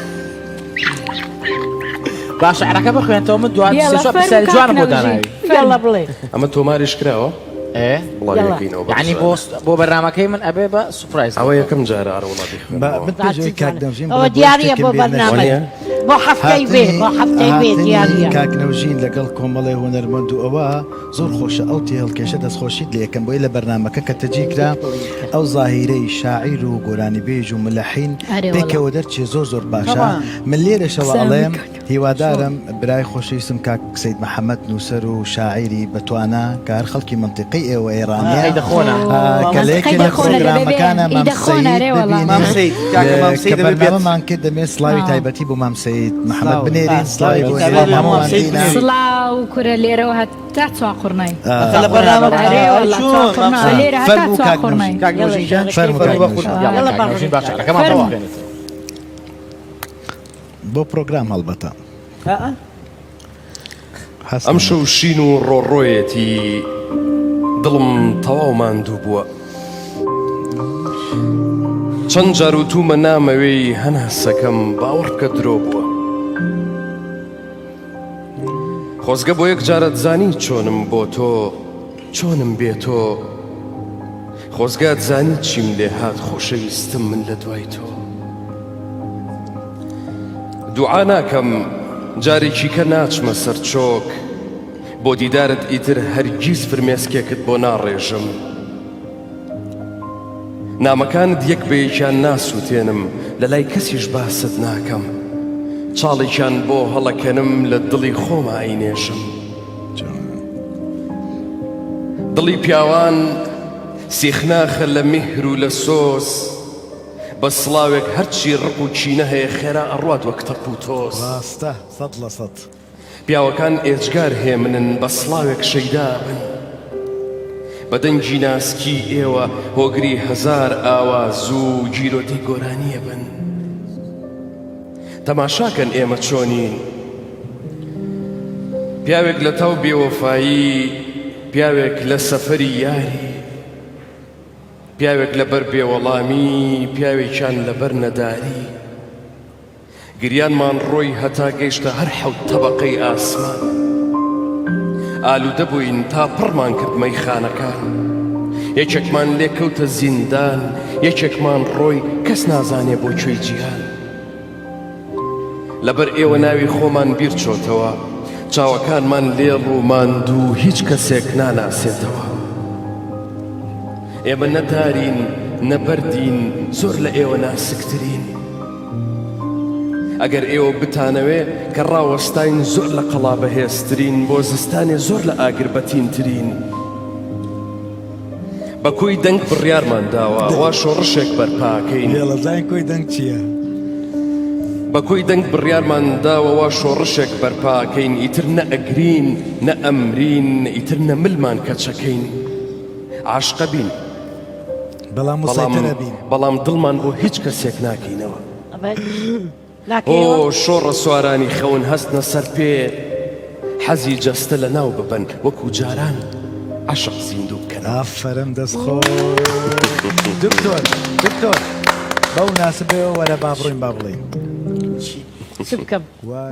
با شعرەکە بخوێنتەوە من دوات یەڵا سێ چوار فەرموو پرسیاری کاک جوانم بۆ نەوژین. داناوی. یەڵا بڵێ. ئەمە تۆماریش کراوە؟ ئێ بڵاوی یەڵا. ئەکەینەوە بەم یەعنی بۆ زوانە. بۆ بەرنامەکەی من ئەبێ بە سوپرایز ئەوە بۆ. یەکەم جارە ئەرەوەڵا با بیخوێنمەوە. من پێش ئەوەی کاک نەوژین ئەوە بڵێ بۆ دیاریە شتێکم بۆ بیر بەرنامەت نەچێ. وانیە؟ بۆ هەفتەی بێ هاتنی بۆ هەفتەی بێ هاتنی دیاریە. کاک نەوژین لەگەڵ کۆمەڵێ هونەرمەند و ئەوە زۆر خۆشە ئەو تێهەڵکێشە دەستخۆشیت لێ ئەکەم بۆیە لە بەرنامەکە کە تەجی کرا ئەو زاهیرەی شاعیر و گۆرانیبێژ و ملەحین ئەرێ وەڵا. پێکەوە دەرچێ زۆر زۆر باشە تەبعەن. من لێرەشەوە قسەیان ئەڵێم بکەن. هیوادارم برای خۆشەویستم کاک سەید محەمەد نووسەر و شاعیری بەتوانا کە هەر خەڵکی مەنتیقەی ئێوە ئێرانیە ئەی دەخۆنە. کە لە یەکێ مەنتیقەی لە دەخۆنە دەبێ بێن. پرۆگرامەکانە ئی مام دەخۆنە سەید رێ وەڵا. ببینین مام سەید کاکە مام کە سەید دەبێ بێت. بەرنامەمان کرد دەمێ سڵاوی آه. تایبەتی بۆ مام سەید محەمەد سڵاو. بنێرین سڵاوی بۆ سڵاوی نێرین بۆ مام هەموومان سەید دینە بنێرین. سڵاو کورە لێرەوە هەتا چواقوڕنای. ئەخە لە بەرنامە ئەرێ وەڵا چۆن مام چواقوڕنا سەید؟ لێرە هەتا فەرموو کاک چواقوڕنای. نەوژین کاک نەوژین گیان فەرموو فەرموو کاک بە نەوژین. قوربان. یاڵا یەڵا کاک با نەوژین بڕۆین. با شعرەکەمان فەرموو. بخوێنێتەوە. بۆ پرۆگرام هەڵبەتە. ئا. هەستم. ئەمشەو شین و ڕۆڕۆیەتی دڵم تەواو ماندوو بووە چەند جار وتومە نامەوێی هەناسەکەم باوەڕ بکە درۆ بووە خۆزگە بۆ یەک جارت زانی چۆنم بۆ تۆ چۆنم بێ تۆ خۆزگە زانی چیم لێ هات خۆشەویستم من لە دوای تۆ دوعا ناکەم جارێکی کە ناچمە سەر چۆک بۆ دیدارت ئیتر هەرگیز فرمێسکێکت بۆ ناڕێژم نامەکانت یەک بە یەکیان ناسووتێنم لە لای کەسیش باست ناکەم چاڵێکیان بۆ هەڵەکەنم لە دڵی خۆما ئەینێژم دڵی پیاوان سیخناخە لە میهر و لە سۆز بە سڵاوێک هەرچی ڕق و کینە هەیە خێرا ئەڕوات وەک تەپ و تۆز. ڕاستە سەد لە سەد. پیاوەکان ئێجگار هێمنن بە سڵاوێک شەیدا بن بە دەنگی ناسکی ئێوە هۆگری هەزار ئاواز و گیرۆدەی گۆرانیە بن تەماشاکەن ئێمە چۆنین پیاوێک لە تاو بێوەفایی پیاوێک لە سەفەری یاری پیاوێک لەبەر بێوەڵامی پیاوێکیان لەبەر نەداری گریانمان ڕۆی هەتا گەیشتە هەر حەوت تەبەقەی ئاسمان. ئالوودە بووین تا پڕمان کرد مەیخانەکان. یەکێکمان لێ کەوتە زیندان، یەکێکمان ڕۆی کەس نازانێ بۆ کوێی جیهان. لەبەر ئێوە ناوی خۆمان بیر چۆتەوە، چاوەکانمان لێڵ و ماندوو هیچ کەسێک ناناسێتەوە. ئێمە نە دارین نە بەردین، زۆر لە ئێوە ناسکترین. ئەگەر ئێوە بتانەوێ کە ڕاوەستاین زۆر لە قەڵا بەهێزترین بۆ زستانێ زۆر لە ئاگر بەتینترین بە کۆی دەنگ بڕیارمان داوە وا شۆڕشێک بەرپاکەین لێڵە زانین کۆی دەنگ چییە؟ بە کۆی دەنگ بڕیارمان داوە وا شۆڕشێک بەرپاکەین ئیتر نە ئەگرین نە ئەمرین ئیتر نە ملمان کەچەکەین عاشقە بین بەڵام مسەیتەرە بین. بەڵام دڵمان بۆ هیچ کەسێک ناکەینەوە. ئۆ شۆڕە سوارانی خەون هەستنە سەر پێ حەزی جەستە لە ناو ببەن وەکو جاران عەشق زیندوو بکەنەوە. ئافەرم دەست خۆش دکتۆر دکتۆر بەو ناسبەوە وەرە با بڕۆین با بڵێین. چ بکەم؟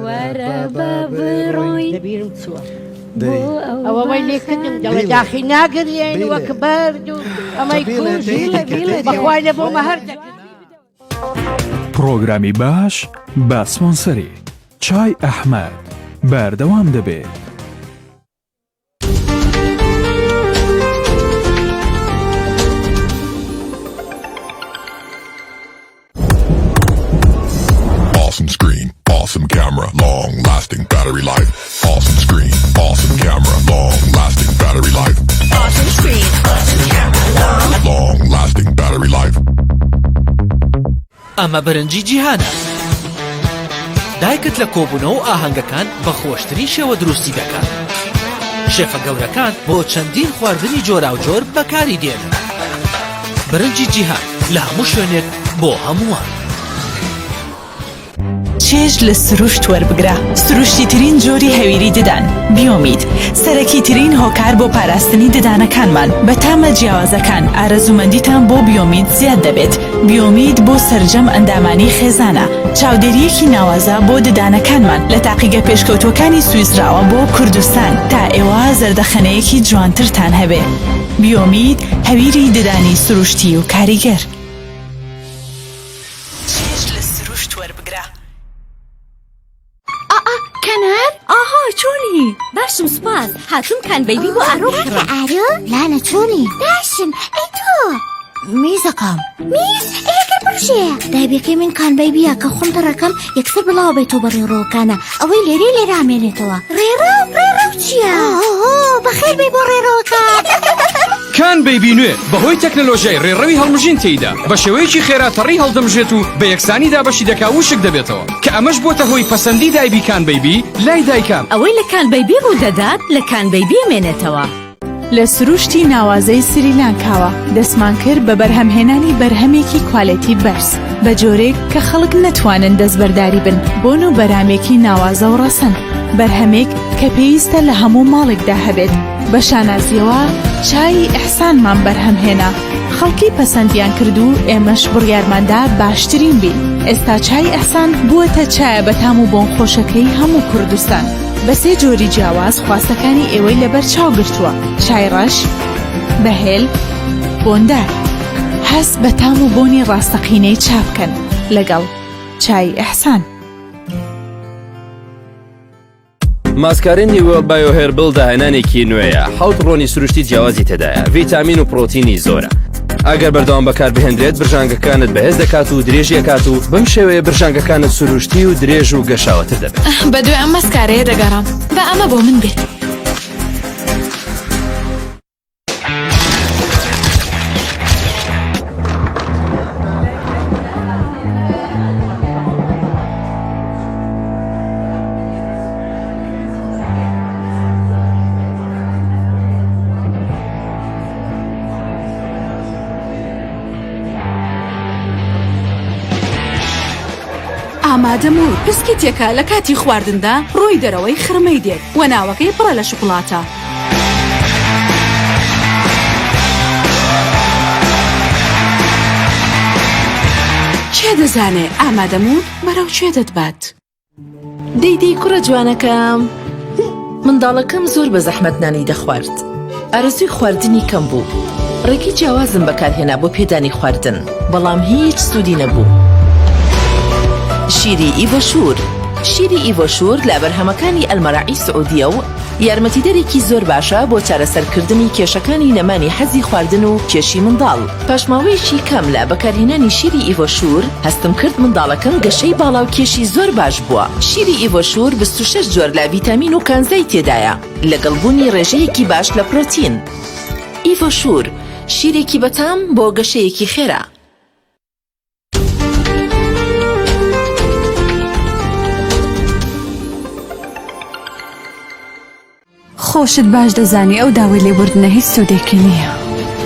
وەرە با بڕۆین. لە بیرم چووە. بۆ ئەو ئەوە وای لێ کردم دەڵێ داخی ناگریێن وەک بەرد و ئەمەی کوژی بەخوای لە بۆمە هەر دەکرد. پڕۆگرامی باش بە سپۆنسەری چای ئەحمەد بەردەوام دەبێت. Awesome screen, awesome camera, long lasting battery life. Awesome screen, awesome camera, long lasting battery life. Awesome screen, awesome camera, long, long lasting battery life. ئەمە برنجی جیهانە. دایکت لە کۆبوونەوە و ئاهەنگەکان بە خۆشترین شێوە دروستی دەکات. شێفە گەورەکان بۆ چەندین خواردنی جۆراوجۆر بەکاری دێنن. برنجی جیهان لە هەموو شوێنێک بۆ هەمووان. چێژ لە سروشت وەربگرە. سروشتیترین جۆری هەویری ددان، بیۆمید، سەرەکیترین هۆکار بۆ پاراستنی ددانەکانمان. بە تامە جیاوازەکان ئارەزوومەندیتان بۆ بیۆمید زیاد دەبێت. بیۆمید بۆ سەرجەم ئەندامانی خێزانە. چاودێرییەکی ناوازە بۆ ددانەکانمان لە تاقیگە پێشکەوتووەکانی سویسراوە بۆ کوردستان تا ئێوە زەردەخەنەیەکی جوانترتان هەبێ. بیۆمید هەویری ددانی سروشتی و کاریگەر. چێژ لە سروشت وەربگرە. ئا کەنار ئاها چۆنی باشم سوپاس هاتوم کان بەیبی بۆ ئارۆ بکڕم ئارۆ لالە چۆنی باشم ئەی تۆ میزەکەم میز ئەگەر بڕژێ دایبەکەی من کان بەیبیە کە خۆم تەڕەکەم یەکسەر بڵاو بێتەوە بە ڕێڕەوەکانە ئەوەی لێرەی لێرە ئامێنێتەوە ڕێڕەو ڕێڕەو چییە؟ بەخێر بێی بۆ ڕێڕەوەکان. کان بەیبی نوێ بەهۆی تەکنەلۆژیای ڕێڕەوی هەڵمژین تێیدا بە شێوەیەکی خێرا تەڕی هەڵدەمژێت و بە یەکسانی دابەشی دەکا وشک دەبێتەوە کە ئەمەش بۆتە هۆی پەسەندی دایبی کان بەیبی لای دایکان. ئەوەی لە کان بەیبی ڕوودەدات لە کان بەیبی ئەمێنێتەوە. لە سروشتی ناوازەی سریلانکاوە دەستمان کرد بە بەرهەمهێنانی بەرهەمێکی کوالێتی بەرز، بە جۆرێک کە خەڵک نەتوانن دەستبەرداری بن، بۆن و بەرامێکی ناوازە و ڕەسەن، بەرهەمێک کە پێویستە لە هەموو ماڵێکدا هەبێت، بە شانازییەوە چای ئیحسانمان بەرهەم هێنا، خەڵکی پەسەندیان کرد و ئێمەش بڕیارماندا باشترین بین، ئێستا چای ئیحسان بووەتە چایە بەتام و بۆنخۆشەکەی هەموو کوردستان. بە سێ جۆری جیاواز خواستەکانی ئێوەی لەبەرچاو گرتووە، چای ڕەش، بە هێل، بۆندار. هەست بە تام و بۆنی ڕاستەقینەی چا بکەن لەگەڵ چای ئیحسان. ماسکارێن نیوێڵ بایۆهێربڵ داهێنانێکی نوێیە، حەوت ڕۆنی سروشتی جیاوازی تێدایە، ڤیتامین و پڕۆتینی زۆرە. ئەگەر بەردەوام بەکاربهێنرێت برژانگەکانت بەهێز دەکات و درێژی ئەکات و بەم شێوەیە برژانگەکانت سروشتی و درێژ و گەشاوەتر دەبێت. بەدوای ئەم ماسکارەیە دەگەڕام با ئەمە بۆ من بێت. ئامادەم و پسکیتێکە لە کاتی خواردندا ڕووی دەرەوەی خرمەی دێت و ناوەکەی پڕە لە شوکولاتە. کێ دەزانێ ئامادەموود بەرەو کوێ دەتبات؟ دەی دەی کوڕە جوانەکەم. منداڵەکەم زۆر بە زەحمەت نانی دەخوارد. ئارەزووی خواردنی کەم بوو. ڕێگەی جیاوازم بەکارهێنا بۆ پێدانی خواردن، بەڵام هیچ سوودی نەبوو. شیری ئیڤۆشوور شیری ئیڤۆشوور لە بەرهەمەکانی ئەلمەراعی سعودیە و یارمەتیدەرێکی زۆر باشە بۆ چارەسەرکردنی کێشەکانی نەمانی حەزی خواردن و کێشی منداڵ. پاش ماوەیەکی کەم لە بەکارهێنانی شیری ئیڤۆشوور، هەستم کرد منداڵەکەم گەشەی باڵا و کێشی زۆر باش بووە. شیری ئیڤۆشوور 26 جۆر لە ڤیتامین و کانزای تێدایە، لەگەڵ بوونی ڕێژەیەکی باش لە پرۆتین. ئیڤۆشوور، شیرێکی بەتام بۆ گەشەیەکی خێرا. خۆشت باش دەزانی ئەو داوای لێبوردنە هیچ سوودێکی نییە.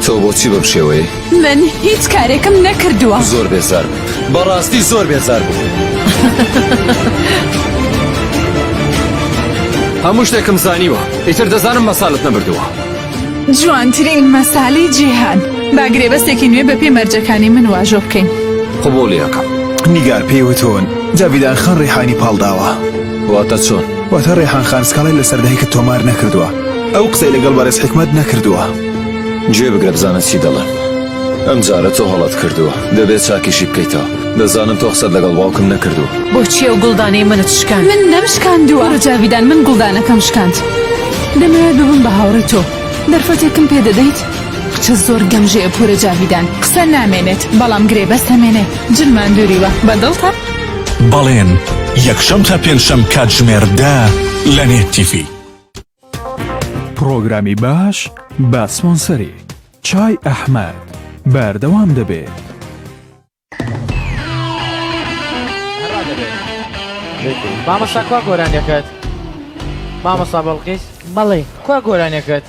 تۆ بۆچی بەم شێوەیەی؟ من هیچ کارێکم نەکردووە. زۆر بێزار بووم. بەڕاستی زۆر بێزار بووم. هەموو شتێکم زانیوە. ئیتر دەزانم مەسالت نەبردووە. جوانترین مەسالی جیهان. با گرێبەستێکی نوێ بەپێی مەرجەکانی من واژۆ بکەین. قبوڵی ئەکەم. نیگار پێی وتون جاڤیدان خان ڕیحانی پاڵ داوە. واتە چۆن؟ واتە ڕیحان خان سکاڵای لەسەر دایکت تۆمار نەکردووە. ئەو قسەی لەگەڵ بەڕێز حیکمەت نەکردووە. گوێ بگرە بزانە چی دەڵێم. ئەمجارە تۆ هەڵەت کردووە. دەبێت چاکیشی بکەیتەوە. دەزانم تۆ قسەت لەگەڵ باوکم نەکردووە. بۆچی ئەو گوڵدانەی منت شکاند؟ من نەمشکاندووە. کوڕە جاڤیدان من گوڵدانەکەم شکاند. دەمەوێت ببم بە هاوڕێی تۆ. دەرفەتێکم پێ دەدەیت؟ کچە زۆر گەمژەیە پورە جاڤیدان. قسە نامێنێت بەڵام گرێبەست ئەمێنێ. جلمان دوریوە. بە دڵتە؟ بەڵێن، یەکشەم تا پێنجشەم کاتژمێر دە لە نێت تیڤی. پڕۆگرامی باش بە سپۆنسەری، چای ئەحمەد، بەردەوام دەبێت. مامۆستا کوا گۆرانیەکەت مامۆستا بەڵقیس بەڵێ کوا گۆرانیەکەت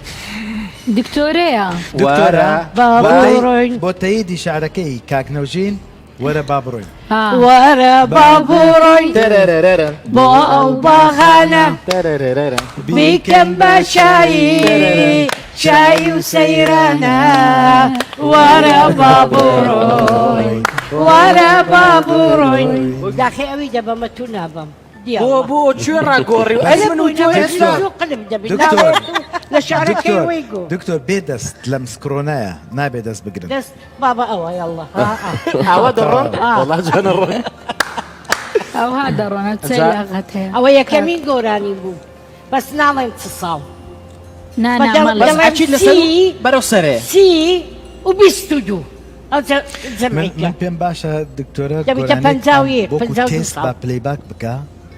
دکتۆرەیە دکتۆرە بۆ تەییدی شعرەکەی کاک نەوژین. وەرە با بڕۆین. وەرە با بڕۆین بۆ ئەو باغانە بیکەم بە شایی شایی و سەیرانە وەرە با بڕۆین وەرە با بڕۆین داخێ ئەوی دەبەمە تو نابەم بۆ بۆ کوێ ڕاگۆڕی و ئەی من و تۆ ئێستا دکتۆر لە شعرەکەی وەی گۆ دکتۆر بێ دەست لەم سکرۆنایە نابێ دەست بگرن دەست بابا ئەوە یاڵڵا ئاوا دەڕۆن وەڵا جوانە ڕۆن ئەوها دەڕۆنە چ جا- لاغەت هەیە ئەوە یەکەمین گۆرانی بوو بەس ناڵێم چ ساڵ نا نا بەدەم- مەڵێ بەس دەڵێم ئەکید لەسەر سی بەرەو سەرێ سی و 22 ئەو جە- من جەمعی کە من پێم باشە دکتۆرە دەبیتە گۆرانیەکمان 51 وەکو 52 تێست ساڵ. با playback بکە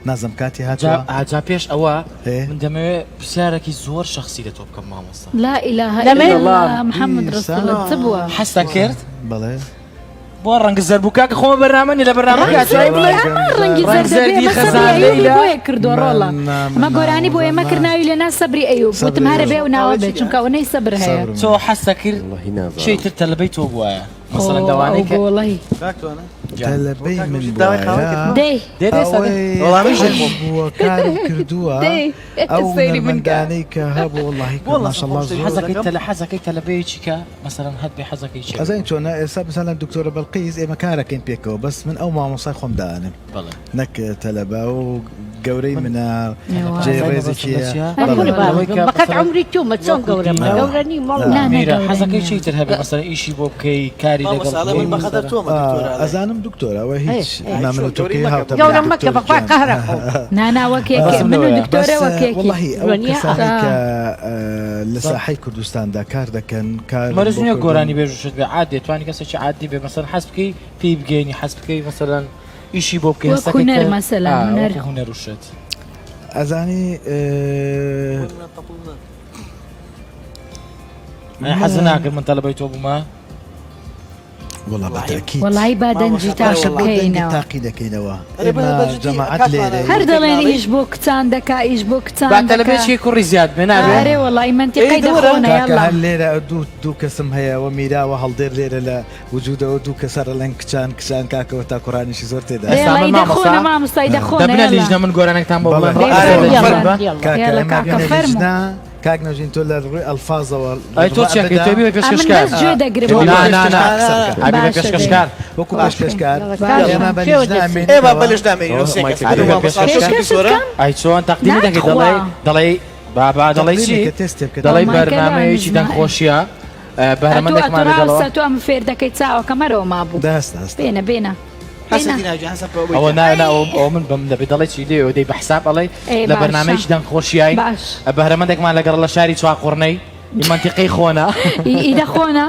نازم کاتی جا هاتووە ئاجا پێش ئەوە ئێ. من دەمەوێت پرسیارێکی زۆر شخصی لە تۆ بکەم مامۆستا لا إله لە من؟ إلا الله محمد رسول الله چ بووە حەزتان کرد بەڵێ بۆ ڕەنگ زەرد بوو کاکە خۆمە بەرنامە نیە لە بەرنامە کاتوای بڵێ ئەمە ڕەنگی ڕەنگ زەردە بێ زەردی ئەمە سەبری خەزان ئەیوبی لەیلا. بۆیە کردووە ڕۆڵە نا، ئەمە نا، گۆرانی بۆ ئێمە کرد نا. ناوی لێنا سەبری ئەیوب سەبری وتم هەرە بێ ئەیوب. ئەو ناوە بێ چونکە ئەوەنەی سەبر هەیە سەبرم. تۆ حەزتە کرد وەڵڵاهی نازانم. کێی تر تەلەبەی تۆ بوایە مەسەڵەن ئۆ، لەوانەی ئەو کە گۆڵەی تەلەبەی من داوای بوایە قاوەی کردمەوە؟ دەی دێ دێ سادە. ئەوەی وەڵامیش ئەو دەخۆم. بووە کاری کردووە دەی ئەو سەیری من کە. هونەرمەندانەی کە هەبوو وەڵڵاهی کە والله ماشەڵڵا زۆر حەزەکەی تەلە حەزەکەی تەلەبەیەکی کە مەسەلەن هەت بێ حەزەکەی چێ ئەزانی چۆنە ئێستا مثلا دکتۆرە بەلقیس ئێمە کارەکەین پێکەوە بەس من ئەو مامۆستای خۆم دانم بەڵێ نەک تەلەبە و گەورەی منە ئێوە. جێ ئەزانی ڕێزێکیە مەبەستم لە چییە؟ بەڵێ. کوڕی لەوەی باوکم کە بەقەت مەسەلەن عومری تومە چۆن وەکو گەورەمە دینا گەورە نیم وەڵڵا نا، نا، میرە گەورە حەزەکەی نییە. چی تر هەبێ مەسەلەن ئیشی بۆ بکەی کاری لەگەڵ مامۆستا ئەڵێ بکەی من بەقەدەر مەسەلەن تۆمە دکتۆرە ئەڵێ. ئەزانم دکتۆرە ئەوە هیچ ئێ، نا من و تۆ گەورەی کەی مەکە. هاوتەمەنین گەورەم مەکە دکتۆر بەخوا گیان. قەهرە خۆم نا نا وەک یەکێ بەسم من و لەوەیە. دکتۆرە بەس وەک یەکی وەڵڵاهی ئەو وەنیە؟ کەسانەی ئا. کە لە ساحەی کوردستاندا کار دەکەن کار مەرج بۆ نییە کردن. گۆرانی بێژ و شت بێ عادیە توانی کەسێکی عادی بێ مەسەلەن حەز بکەی پێی بگەینی حەز بکەی مەسەلەن ئیشی بۆ بکەی وەک هەستەکەی هونەر کە- مەسەلەن، ئا، هونەر. وەکو هونەر و شت ئەزانی ئێ، ئەی حەز ناکرد من تەلەبەی تۆ بوومە وەڵا بە تەئکید. وەڵایی با دەنگی باشە تاقی بۆ دەنگت بکەینەوە. تاقی دەکەینەوە ئەرێ بە- ئێمە بە جدی جەماعەت کاتمان لێرەین. هەر دەڵێن ئیش بۆ کچان دەکا ئیش بۆ کچان با دەکا. تەلەبەیەکی کوڕی زیاد بێ نابێ ئەرێ وەڵایی مەنتیقەی ئێ دەوەرە. دەخۆنە کاکە یاڵڵا. هەر لێرە دوو دوو کەسم هەیە وە میرا وە هەڵدێر لێرە لە وجودەوە دوو کەسە ڕەلەن کچان کچان کاکەوە تا کوڕانیشی زۆر تێدا دەی ئێستا من وەڵایی مامۆستا دەخۆنە مامۆستای دەخۆنە دەبنە یاڵڵا. لیژنە من گۆرانێکتان بۆ بەڵێ. بڵێم دەی ئارێ فەرموو دەنگی یاڵڵا. بە کاکە یاڵڵا ئێمە کاکە بینە فەرموو. لیژنە کاک نەژین تۆ لە ڕووی ئەلفازەوە ئەی تۆ چیەکەی تۆ بی بە ئەمن پێشکەشکار بەس گوێ دەگرم تۆ نا وەڵا. نا نا قسە بکە. ئەبی بە باشە دەی. پێشکەشکار وەکو پێشکەشکار باشە. ئێمە بە پێوە لیژنە دەچی. ئێمە ئەمێنینەوە بە لیژنە ئەمێنینەوە سێ کەس. ئەبی ئەرێ بە مامۆستا پێشکەشکار پێشکەشت کەم؟ ئەی چۆن تەقدیمی دەکەی ناخوا. دەڵێی دەڵێی بابا دەڵێی چی تەقدیمی کە تێستێ بکە. دەڵێی ئەو مایکە بەرنامەیەکی لە دەنگخۆشیە ئەتۆ ئەتۆ بەهرەمەندێکمان لەگەڵەوە ڕاستە تۆ ئەم فێر دەکەی چاوەکە مەرەوە مابوو. دەست هەست بێنە بێنە. حەسە بێنە. دینا گیان، حەسە بە ئەوەی ئەوە کە. نا نا ئەوە ئەوە من بەم دەبێ دەڵێ چی لێ دەی بە حساب ئەڵێ ئێ لە باشە. بەرنامەیەکی دەنگخۆشیای باش. بەهرەمەندێکمان لەگەڵ لە شاری چواقوڕنەی مەنتیقەی خۆنە ئی ئی دەخۆنە؟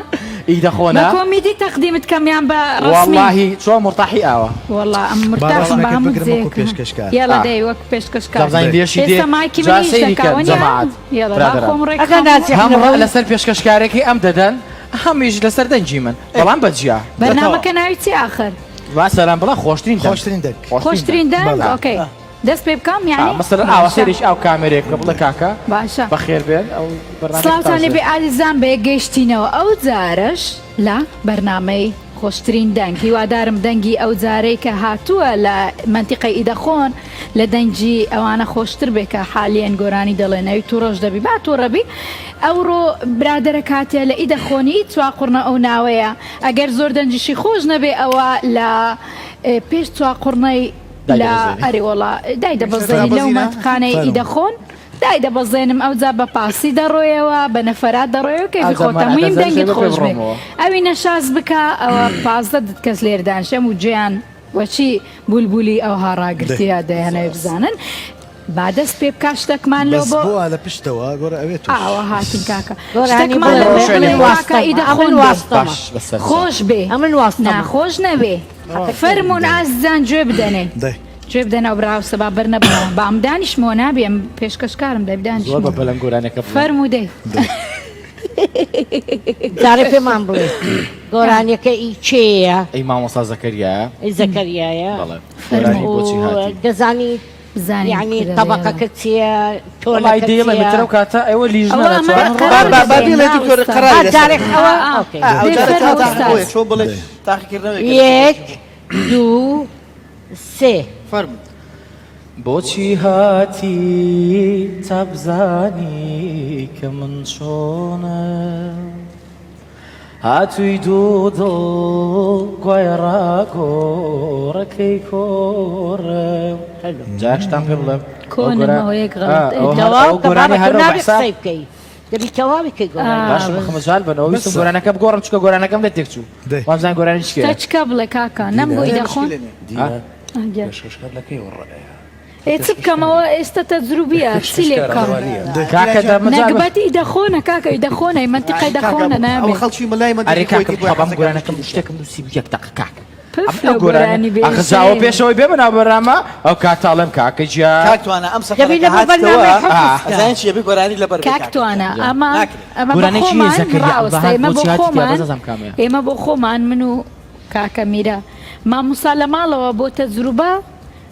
ئی بە دەخۆنە کۆمیدی تەقدیمت کەم یان بە ڕەسمی؟ وەڵڵاهی چۆن مورتاحی ئاوە وەڵا ئەم با مرتاحم بە ڕەسمەکەت هەموو بگرم وەکو جێیەکە. پێشکەشکار. یاڵا ئا. دەی وەک پێشکەشکار. دەبزانین لێشی دێ ئێستا مایکی جا من ئیش سەیری دەکا کەن وەنیە؟ جەماعەت یاڵا با برادەران خۆم ڕێک ئەگەر خەم. نازیح هەم ڕە نەبوو لەسەر پێشکەشکارەکەی ئەم دەدەن هەمیش لەسەر دەنگی من بەڵام بە جیا بەرنامەکە ناوی چیە ئاخر؟ با سەلام بڵێ خۆشترین دەنگ خۆشترین دەنگ. خۆشترین دەنگ؟ بەڵێ. ئۆکەی دەست پێ بکەم آ، یانی؟ مەسەلەن ئاوا باشە سەیرێکی ئاو کامێرەیەک بکە بڵێ کاکە باشە. بەخێر بێن ئەو بەرنامەیەکی سڵاوتان لێ تازەیە. بێ ئازیزان بەیەک گەیشتینەوە ئەو جارەش لە بەرنامەی خۆشترین دەنگ هیوادارم دەنگی ئەو جارەی کە هاتووە لە مەنتیقەی ئیدەخۆن لە دەنگی ئەوانە خۆشتر بێ کە حالیەن گۆرانی دەڵێن ئەوی توڕەش دەبی با توڕە بی ئەوڕۆ برادەرە کاتێ لە ئیدەخۆنی چواقوڕنە ئەو ناوەیە ئەگەر زۆر دەنگیشی خۆش نەبێ ئەوە لە پێش چواقوڕنەی لە ئەرێ وەڵا دایدەبەزێنی لەو مەنتقانەی ئیدەخۆن دایدەبەزێنم ئەوجا بە پاسی دەڕۆیەوە بە نەفەرات دەڕۆیەوە کەیفی خۆتە مویم دەنگت خۆش بێ ئەوی نەشاز بکە ئەوە 15 کەس لێر دانیشم و گوێیان وەچی بولبولی ئەوها ڕاگرتیە دەیانەوێ بزانن با دەست پێ بکا شتەکمان لۆ بەس بۆ بۆ لە پشتەوە گۆرە ئەوێ تۆش ئاوا هاتین کاکە گۆرانی شتەکمان بڵێ لۆ بۆ بڵێ شوێنێ کاکە واستەمە ئیدە ئەمن خۆن بێ واستەمە باش بەسەر چاو. خۆش بێ ئەمن واستەمە ناخۆش نەبێ فەرموون ئازیزان گوێ بدەنێ دەی گوێ بدەنە ئەو براوسە با بەر نەبمەوە با ئەم دانیشمەوە نابێ ئەم پێشکەشکارم دەبی زۆر بە دانیشمەوە بەلەم گۆرانیەکە بڵێم. فەرموو دەی جارێ پێمان بڵێ گۆرانیەکە ئی کێیە؟ ئەی مامۆستا زەکەریایە ئەی زەکەریایە بەڵێ گۆرانی بۆچی هاتی دەزانی. بزانین یعنی کورە تەبەقەکە چییە وەڵای تۆنەکە دەیڵێ چییە مترە و کاتە ئێوە لیژنە ئەوە ئەمە دەتوانن قەرار ڕای با با دەدەین بیڵێ دکتۆر مامۆستا. قەراری با لەسەر جارێک ئەوە ئا، ئۆکەی ئا، ئەو دەی جارە فەرموو تا ئوستاز. بۆیە چۆن بڵێ تاقیکردنەوەیەکە یەک دوو سێ فەرموو. بۆچی هاتی تا بزانی کە من چۆنم هاتووی دوو دڵ گوایە ڕاگۆڕەکەی کۆڕم جا شتان پێ بڵێم ئەو کۆنم گۆرا- ئەوە یەک ئا، غەڵەت ئەو هەر- تەواو ئەو کە گۆرانی بابە تۆ هەرەوە بە نابێ حساب قسەی بکەی دەبی تەواوی کەی گۆرانی باشە بخە مەجال بنەوە ویستم گۆرانەکە بگۆڕم چونکە گۆرانەکەم لێ تێک چوو وامزان گۆرانی چ تا چکا بڵێ کاکە نەم بۆی دەخۆن دینا ئەگەر. پێشکەشکار لە کەیەوە ڕەئەیە؟ ئێ چ بکەمەوە ئێستا تەجروبیە چی لێ بکەم کاکە دە مەجال بە. نەگبەت ئی دەخۆنە کاکە ئی دەخۆنە ئی مەنتیقەی دەخۆنە ئەوە نابێ خەڵکی مەلای ئەرێ مەنتیقی کاکە خۆیتی بۆیە بخوا بەم حەزەکە گۆرانەکەم مشکلی شتێکم نووسی بوو یەک دەقە کاکە پف ئەم لەو گۆرانی گۆرانی بێ ئاخر جا ئەوە شەیە. پێشەوەی بێمە ناو بەرنامە ئەو کاتە ئەڵێم کاکە گیان کاک توانا ئەم سەفەرە دەبی کە لە بۆ هاتتەوە بەرنامەی حەفز بکە. ئەزانی چیە بێ گۆرانی لەبەر بێ کاک کاکە توانا گیان. ئەمە ناکرێ. ئەمە بە گۆرانێکی خۆمان زەکەریا ڕاوەستە عەبدولوەهاب ئێمە بۆ بۆچی هاتی تیا خۆمان بەس نازانم کامەیە. ئێمە بۆ خۆمان من و کاکە میرە مامۆستا لە ماڵەوە بۆ تەجروبە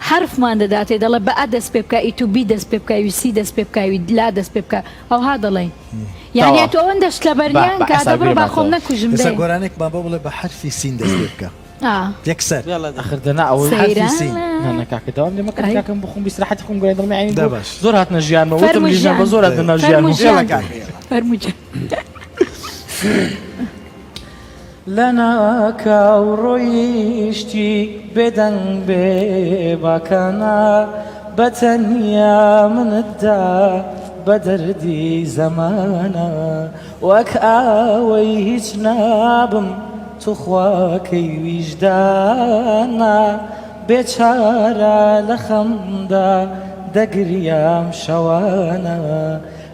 حەرفمان دەداتێ دەڵێ بە ئە دەست پێ بکە ئی تو بی دەست پێ بکە وی سی دەست پێ بکە وی لا دەست پێ بکە ئەوها دەڵێین یانی تەواو ئەتۆ ئەوەندەشت لەبەر با نییە با کاکە ئێستا بڕۆ با گوێمان خۆم تەوە. نەکوژم ئێستا دەی گۆرانێکمان بۆ بڵێ بە حەرفی سین دەست پێ بکە ئا یەکسەر ئەخر دەنا ئەوەی حەرفی سەیرە سین. نا نا کاکە دەوام لێ مەکە ئەی. کاکەم بخۆم بیسراحەتی خۆم گۆرانی دڵم یانی دا بۆ باش. زۆر هاتنە ژیانمەوە وتم فەرموو لیژنە بە ژیان زۆر هاتنە ناو فەرموو ژیانمەوە. ژیان یەڵا کاکە یەڵا. فەرموو جان. لەناکاو ڕۆیشتی بێدەنگ بێ باکانە بە تەنیا منت دا بە دەردی زەمانە وەک ئاوەی هیچ نابم توخوا کەی ویژدانە بێچارە لە خەمدا دەگریام شەوانە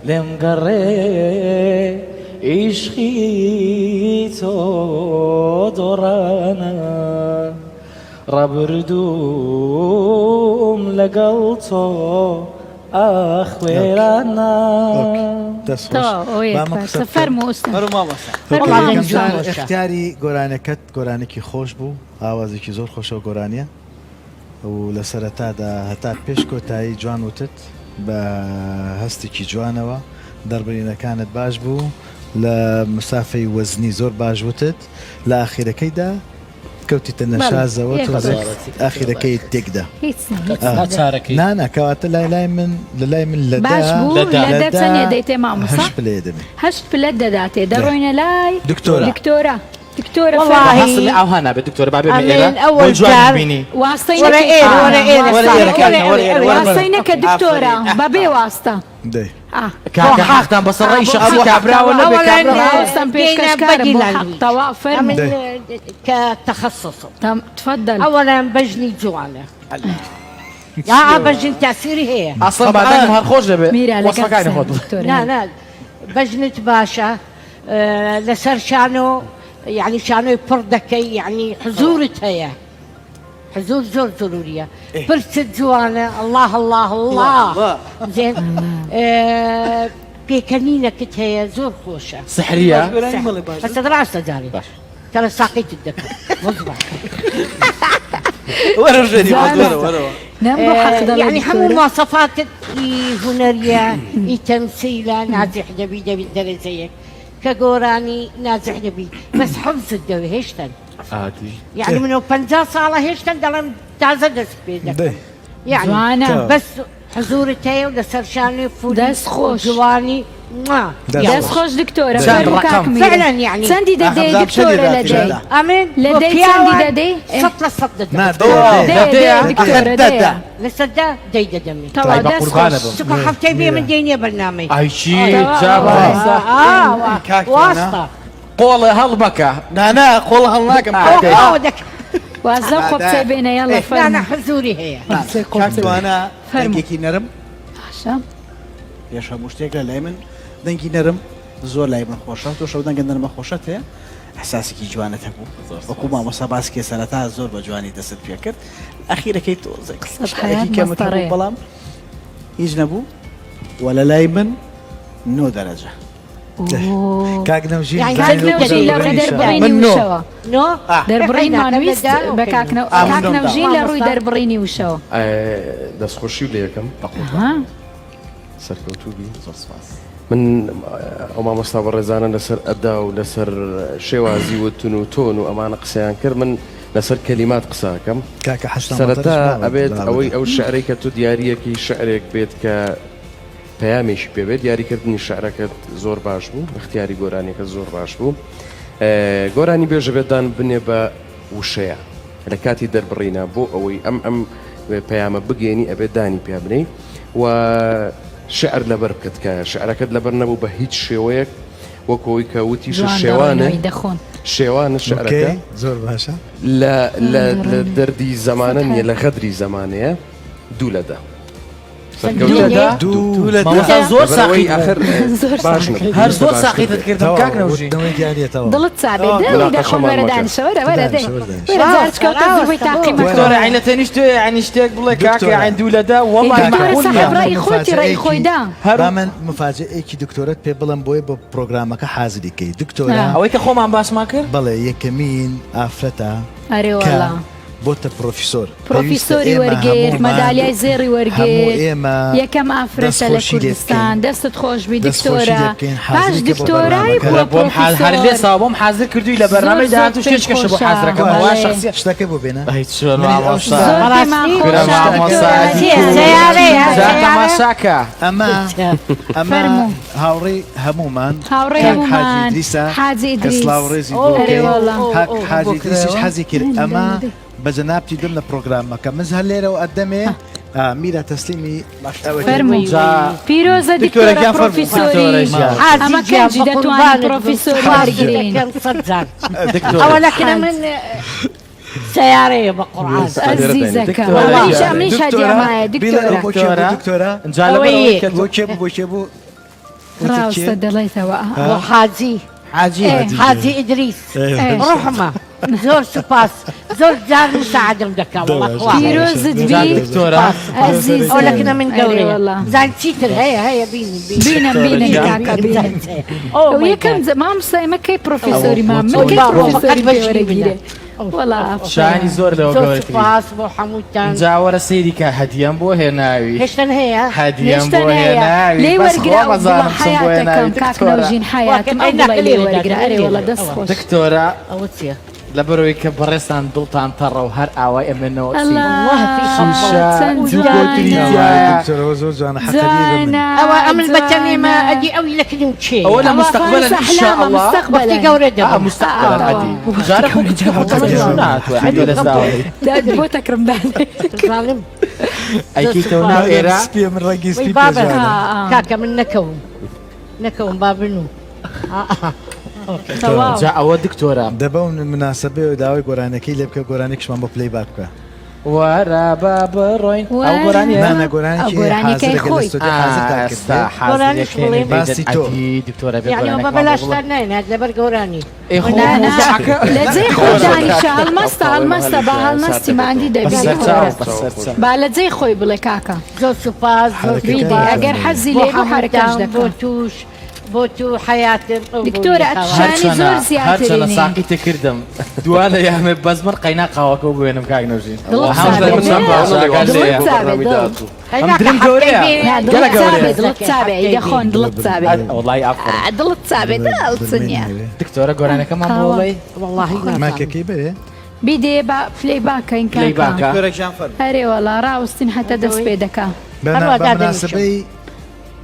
لێم گەڕێ ئیشقی تۆ دۆڕانە ڕابردووم لەگەڵ تۆ ئاخ وێرانە. دەست خۆش با من قسە بکەم. یەکەم جار ئیختیاری گۆرانەکەت گۆرانێکی خۆش بوو ئاوازێکی زۆر خۆشە و گۆرانیە و لە سەرەتادا هەتا پێش کۆتایی جوان وتت بە هەستێکی جوانەوە دەربرینەکانت باش بوو لە مسافەی وەزنی زۆر باش وتت لە ئاخیرەکەیدا کەوتیتە نەشازەوە تۆزێک ئاخیرەکەی تێکدا نانا کەواتە لای لای من لە لای من لە باش بوو لە دە چەندێ دەیتێ مامۆستا هەشت پلەیە دەمێ هەشت پلەت دەداتێ دەڕۆینە لای دکتۆرە دکتۆرە دکتۆرە وەڵاهی هەستم ئاوها نابێت دکتۆرە با بێمە ئێرە ئەمن ئەوەل بۆ جوان جار ببینی واستەی وەرە نەکەی ئێرە وەرە ئێرە وەرە ئێرە وەرە کاکە وەرە ئێرە ئێرە وەرە واستەی نەکە دکتۆرە بەبێ واستە دەی ئا کاکە حەقتان بەسەر ڕەئی شەخسی کابراوە نەبێ ئەوەڵەن کابرا ڕاوەستان دێینە پێشکەشکارم بەدی بۆ حەق لانگویج تەوا ئەمن فەرموو دەی کە تەخەسوسم تەم تفضل ئەوەڵەن بەژنی جوانە یا بەژن تاسیری هەیە ئەسڵەن با دەنگم هەر خۆش دەبێ میرا لەگەڵ وەسفەکانی قسە خۆت بڵێ دکتۆرە نا نا بەژنت باشە لەسەر شانۆ یعنی شانۆی پڕ دەکەی یعنی حزورت هەیە حزور زۆر زروریە پرست جوانە الله الله الله زين پێکەنینەکت هەیە زۆر خۆشە سحریە بەس ڕاستە جارێ تەرە ساقیت دەکەم وەرە ژێری وەرە وەرەوە یعنی هەموو مواصفاتت ئی هونەریە ئی تەمسیلە ناجح دەبی دەبی دەرەجەیەک کە گۆرانی ناجح دەبی بەس حفزت دەوێ هێشتن یعنی منەوە 50 ساڵە هێشتن دەڵێم تازە دەست پێ دەکەم یعنی بەس حزورت هەیە و لەسەر شانی فوری دەست خۆش جوانی دەست خۆش دکتۆرە چەند ڕەقەم؟ فعلا یعنی چەندی دەدەی دکتۆرە لە دەی ئەمن لە دەی چەندی دەدەی 100 لە 100 دەدەم نا دەیە دەیە دکتۆرە دەیە لەسەر دە دەی دەدەمی تەواو دەست خۆش چونکە هەفتەی بێ من دەی نییە بەرنامەی ئای چی جا بەڕاستە واستە قۆڵێ هەڵمەکە نانا قۆڵ هەڵناکەم واز لەو قۆپچەی بێنە یاڵا فەرموو نا حزوری هەیە کاک توانا دەنگێکی نەرم باشە پێش هەموو شتێک لە لای من دەنگی نەرم زۆر لای من خۆشە تۆ شەو دەنگە نەرمە خۆشەت هەیە احساسێکی جوانت هەبوو وەکو مامۆستا باسکێ سەرەتا زۆر بە جوانی دەست پێ کرد ئەخیرەکەی تۆزێک شتێکی کەمت هەبوو بەڵام هیچ نەبوو وە لە لای من نۆ دەرەجە. کاک نەوژین یانی کاک نەوژین لە ڕووی دەربڕینی وشەوە نۆ دەربڕینمان ویست بە کاک نەوژین لە ڕووی دەربڕینی وشەوە. دەستخۆشی لێ یەکەم سەرکەوتوو بی. زۆر سپاس. من ئەو مامۆستا بەڕێزانە لەسەر ئەدا و لەسەر شێوازی وتن و تۆن و ئەمانە قسەیان کرد من لەسەر کەلیمات قسە ئەکەم. کاکە حەشتا سەرەتا ئەبێت ئەوەی ئەو شعرەی کە تۆ دیاریەکی شعرێک بێت کە پەیامێکی پێ بێت دیاریکردنی شعرەکەت زۆر باش بوو اختیاری گۆرانیەکە زۆر باش بوو گۆرانی بێژە بێت دان بنێ بە وشەیە لە کاتی دەربڕینە بۆ ئەوەی ئەم ئەم پەیامە بگەێنی ئەبێت دانی پیا بنێی و شعر لەبەر بکە تکایە شعرەکەت لەبەر نەبوو بە هیچ شێوەیەک وەک ئەوەی کە وتیش شێوانە شێوانە شعرەکە زۆر باشە لە لە دەردی زەمانە نیە لە غەدری زەمانەیە دوو لە دە زۆر ساقی ئەخر باش هەر زۆر ساقیتت کردم کاک نەوژین دڵت سابێ دڵی دەخۆم وەرە دانیشە وەرە وەرە دەی وەرە جارج کەوتە زووی تاقیمەکە دکتۆرە عین لە تەنیشت تۆیە یعنی شتێک بڵێ کاکە عین دوو لە دە وەڵای دکتۆرە سەحەب ڕەئی خۆیتی ڕەئی خۆی دا با من مفاجئەیەکی دکتۆرەت پێ بڵێم بۆیە بۆ پرۆگرامەکە حازری کەی دکتۆرە ئەوەی کە خۆمان باسمان کرد بەڵێ یەکەمین ئافرەتە ئەرێ کە وەڵا بۆتە پرۆفیسۆر. پرۆفیسۆری وەرگرت، مەدالیای زێڕی وەرگرت، یەکەم ئافرەتە لە کوردستان، دەستت خۆشبی دکتۆرە، پاش دکتۆرای بووە پرۆفیسۆر. بۆم حازر کردووی لە بەرنامەی داهاتوو شتێکەشە بۆ حازرەکەم ئەوە شەخسیە شتەکە بۆ بێنە ئەی چۆن مامۆستا زۆر پێمان کورە خۆشە مامۆستا دکتۆرە. جا تەماشاکە ئەمە ئەمە فەرموو. هاوڕێی هەموومان هاوڕێی کاک حاجی هەموومان ئیدریسە حاجی کە ئیدریس سڵاو ڕێزی بۆ ئەرێ بکەین وەڵا. کاک حاجی ئیدریسیش حەزی کرد ئەمە بە جەنابتی دم لە پرۆگرامەکە مز هەر لێرەوە ئەدەمێ میرا تەسلیمی فەرمووی پیرۆزە دکتۆرە دکتۆرە گیان فەرموو. پرۆفیسۆری دکتۆرە گیان. ئەمە حاجی گیان کەنجی بە دەتوانین قوربانت بم پرۆفیسۆر سوپاست وەرگرین دەکەم سەد جار دکتۆرە ئەوە لەکنە من سەیارەیە بە قورعان ئەزیزەکەم ئەمنیش ئەمنیش هەدیەم هەیە دکتۆرە دکتۆرە دکتۆرە جا لەبەر ئەوەی کە بۆ کێ بوو بۆ کێ بوو ڕاستە دەڵێتەوە بۆ حاجی حاجی حاجی ئیدریس ڕحمە زۆر سوپاس زۆر جار مساعدم دەکا وەڵا خوا پیرۆزت بی دکتۆرە ئەزیزم ئەو لەکنە من ئەرێ گەورەیە وەڵا زان چیتر هەیە هەیە بینی بینم بینم کاکە بینم ئەو یەکەم مامۆستا ئێمە کەی پرۆفیسۆری ما من کەی پرۆفیسۆری پێ وەرەگیرێ وەڵا شایانی زۆر لەوە زۆر گەورەتری سوپاس بۆ هەمووتان جا وەرە سەیری کە هەدیەم بۆ هێناوی هێشتن هەیە هەدیەم هێشتن بۆ هەیە هێناوی لێی بەس وەرگرە خۆ ئەو گوڵە مەزانم چم بۆ حەیاتەکەم هێناوی کاک دکتۆرە نەوژین حەیاتم ئەو گوڵەی لێ وەرگرە ئەرێ وەڵا دەست خۆش دکتۆرە ئەوە چییە لەبەرەوەی کە بەڕێزتان دڵتان تەڕە و هەر ئاوای ئەمێنەوە چی ئەڵا شوشە چەند دوو کۆتری جوانە تیایە دکتۆرەوە زۆر جوانە حەقەلی بە من جوانە ئەوە ئەمن بەتەنێمە جوانە ئەدی ئەوی لەکنم ئەوە کێیە لە ئەوە مستەقبەلەن فارسە إن شاء ئەحلامە الله وەختی مستەقبەلەن گەورە آه دەبم مستەقبەلەن ئا ئەدی جارە خۆ کچکە خۆ تەمەنی چۆن نەهاتووە عەدی لە زاوە داد بۆ تەکرم دانێ زانم ئەی زۆر کەیتەوە سوپاس ناو ئێرە سپیە من ڕەنگی وەی سپی پێ بابە جوانە ئا ئا کاکە من نەکەوم نەکەوم با بنوو تەواو. جا ئەوە دکتۆرە. دە بەو مناسەبەیەوە داوای گۆرانیەکەی لێ بکە گۆرانیەکشمان بۆ پلەی باک بکە. وەرە با بڕۆین ئەو گۆرانیە؟ نا نا گۆرانیەکی ئەو گۆرانیەکەی حازرەکە لە خۆی. ستۆدیۆ حازرتان کرد ئێستا گۆرانیش حازرەکەی بڵێم؟ باسی تۆ. ئەدی دکتۆرە بێ یعنی ئەوە گۆرانیەکمان بۆ بەبەلاشتان بڵێ. ناینات لەبەر گۆرانی. ئێ خۆ نا نا مۆزعەکە لە جێی خۆی دانیشە هەڵمەستە هەڵمەستە با هەڵمەستی ماندی دەبی بەسەرچاو بەسەرچاو. با لە جێی خۆی بڵێ کاکە. زۆر سوپاس زۆر حەرەکەکانی سوپاس ئەگەر حەزی بۆ لێ بوو حەرەکەش هەمووتان دەکا. بۆ توش بۆ تو حەیاتم ئەو دکتۆرە ئەتشانی زۆر هەرچەنە زیاترینی. ساقیتە کردم دوا لە یامێ بەس من قەینا قاوەکە بوێنم کاک نەوژین دڵت سابێ دڵت سابێ دڵ ئەم درم گەورەیە نا گەلە دڵت سابێ گەورەیە دڵت سابێ ئەی دەخۆن دڵت سابێ وەڵای ئافەرین دڵت سابێ دڵت نییە دکتۆرە گۆرانەکەمان بۆ بڵێی وەڵاهی نازانم مایکەکەی بەرێ بیدێ با پلەی باکەین پلەی کاکە باکە. دکتۆرە گیان فەرموو. ئەرێ وەڵا ڕاوستین هەتا دەست پێ دەکا هەروا بە دادەنیشم. مناسەبەی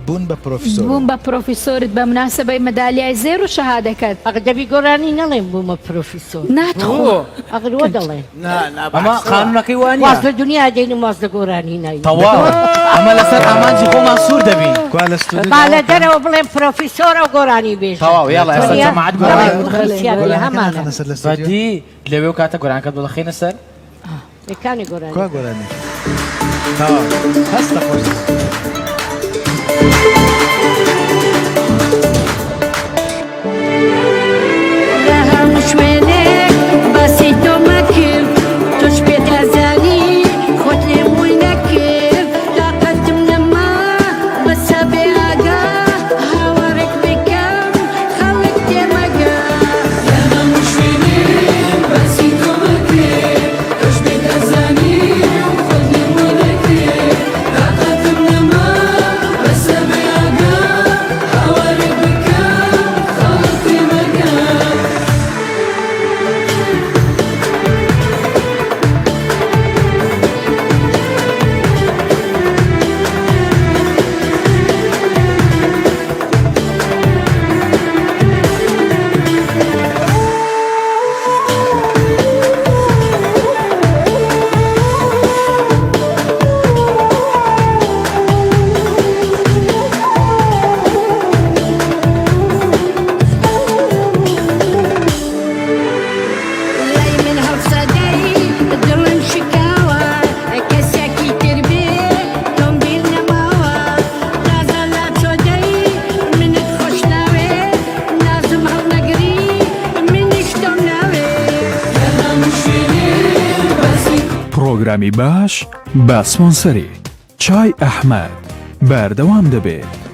بوون بە پرۆفیسۆر. بوون بە پرۆفیسۆرت بە مناسەبەی مەدالیای زێر و شەهادەکەت. ئەغ دەبی گۆرانی نەڵێم بوومە پرۆفیسۆر. ناتخۆ. ئەغر وە دەڵێن. نا نا ئەمە بەعکسەوە. قانونەکەی وا نییە. واز لە دنیا دێنم واز لە گۆرانی ناینم. تەواو ئەمە لەسەر ئامانجی خۆمان سوور دەبین. کوا لە ستۆدیۆ با لە دەرەوە بڵێم پرۆفیسۆر ئەو گۆرانی بێژم. تەواو یاڵا ئێستا دنیا جەماعەت دەڵێن گۆرانی پرۆفیسیار گۆرانەکە هەمانە. ناخەنە سەر لە ستۆدیۆ؟ بەدی لەوێ و کاتە گۆرانەکەت بۆ دەخەینە سەر. کانی گۆرانی؟ کوا گۆرانی؟ تەواو هەستە خۆش. لە هەموو شوێنێک باسی تۆمە کرد تۆش پێت ئەزانی خۆت لێم ون نەکرد تاقەتم نەما بەسە بێ ئاگا هاوارێک بکەم. پرۆگرامی باش بە سپۆنسەری چای ئەحمەد بەردەوام دەبێت.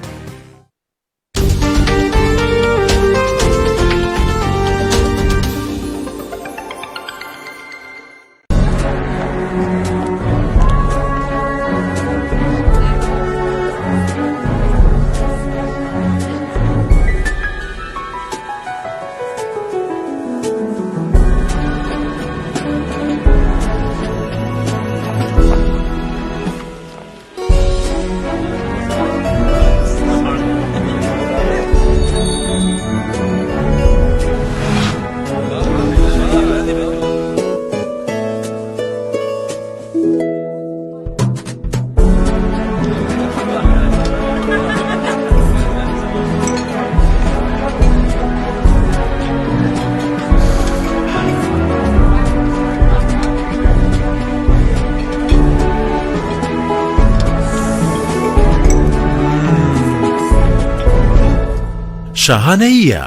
شاهانەییە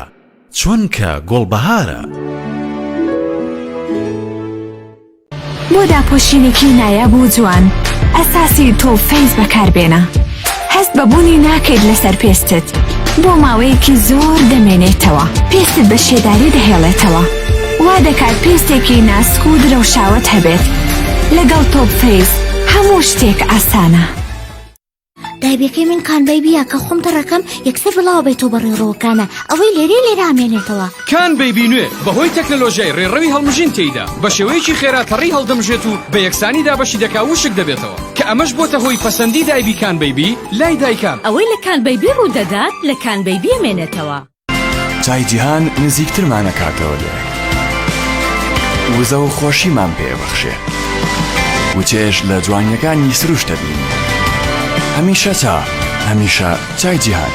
چونکە گوڵبەهارە. بۆ داپۆشینێکی نایاب و جوان ئەساسی تۆپ فەیس بەکاربێنە هەست بە بوونی ناکەیت لەسەر پێستت بۆ ماوەیەکی زۆر دەمێنێتەوە پێستت بە شێداری دەهێڵێتەوە وا دەکات پێستێکی ناسک و درەوشاوەت هەبێت لەگەڵ تۆپ فەیس هەموو شتێک ئاسانە. دایبەکەی من کان بەیبیە کە خۆم تەڕەکەم یەکسەر بڵاوە بێتەوە بە ڕێڕەوەکانە ئەوەی لێرەی لێرە ئامێنێتەوە. کان بەیبی نوێ بەهۆی تەکنەلۆژیای ڕێڕەوی هەڵمژین تێیدا بە شێوەیەکی خێرا تەڕی هەڵدەمژێت و بە یەکسانی دابەشی دەکا وشک دەبێتەوە کە ئەمەش بۆتە هۆی پەسەندی دایبی کان بەیبی لای دایکان. ئەوەی لە کان بەیبی ڕوودەدات لە کان بەیبی ئەمێنێتەوە. چای جیهان نزیکترمان ئەکاتەوە لە یەک، وزە و خۆشیمان پێ ئەبەخشێ و چێژ لە جوانیەکانی سروشت ئەبینین. هەمیشە چا، هەمیشە چای جیهان.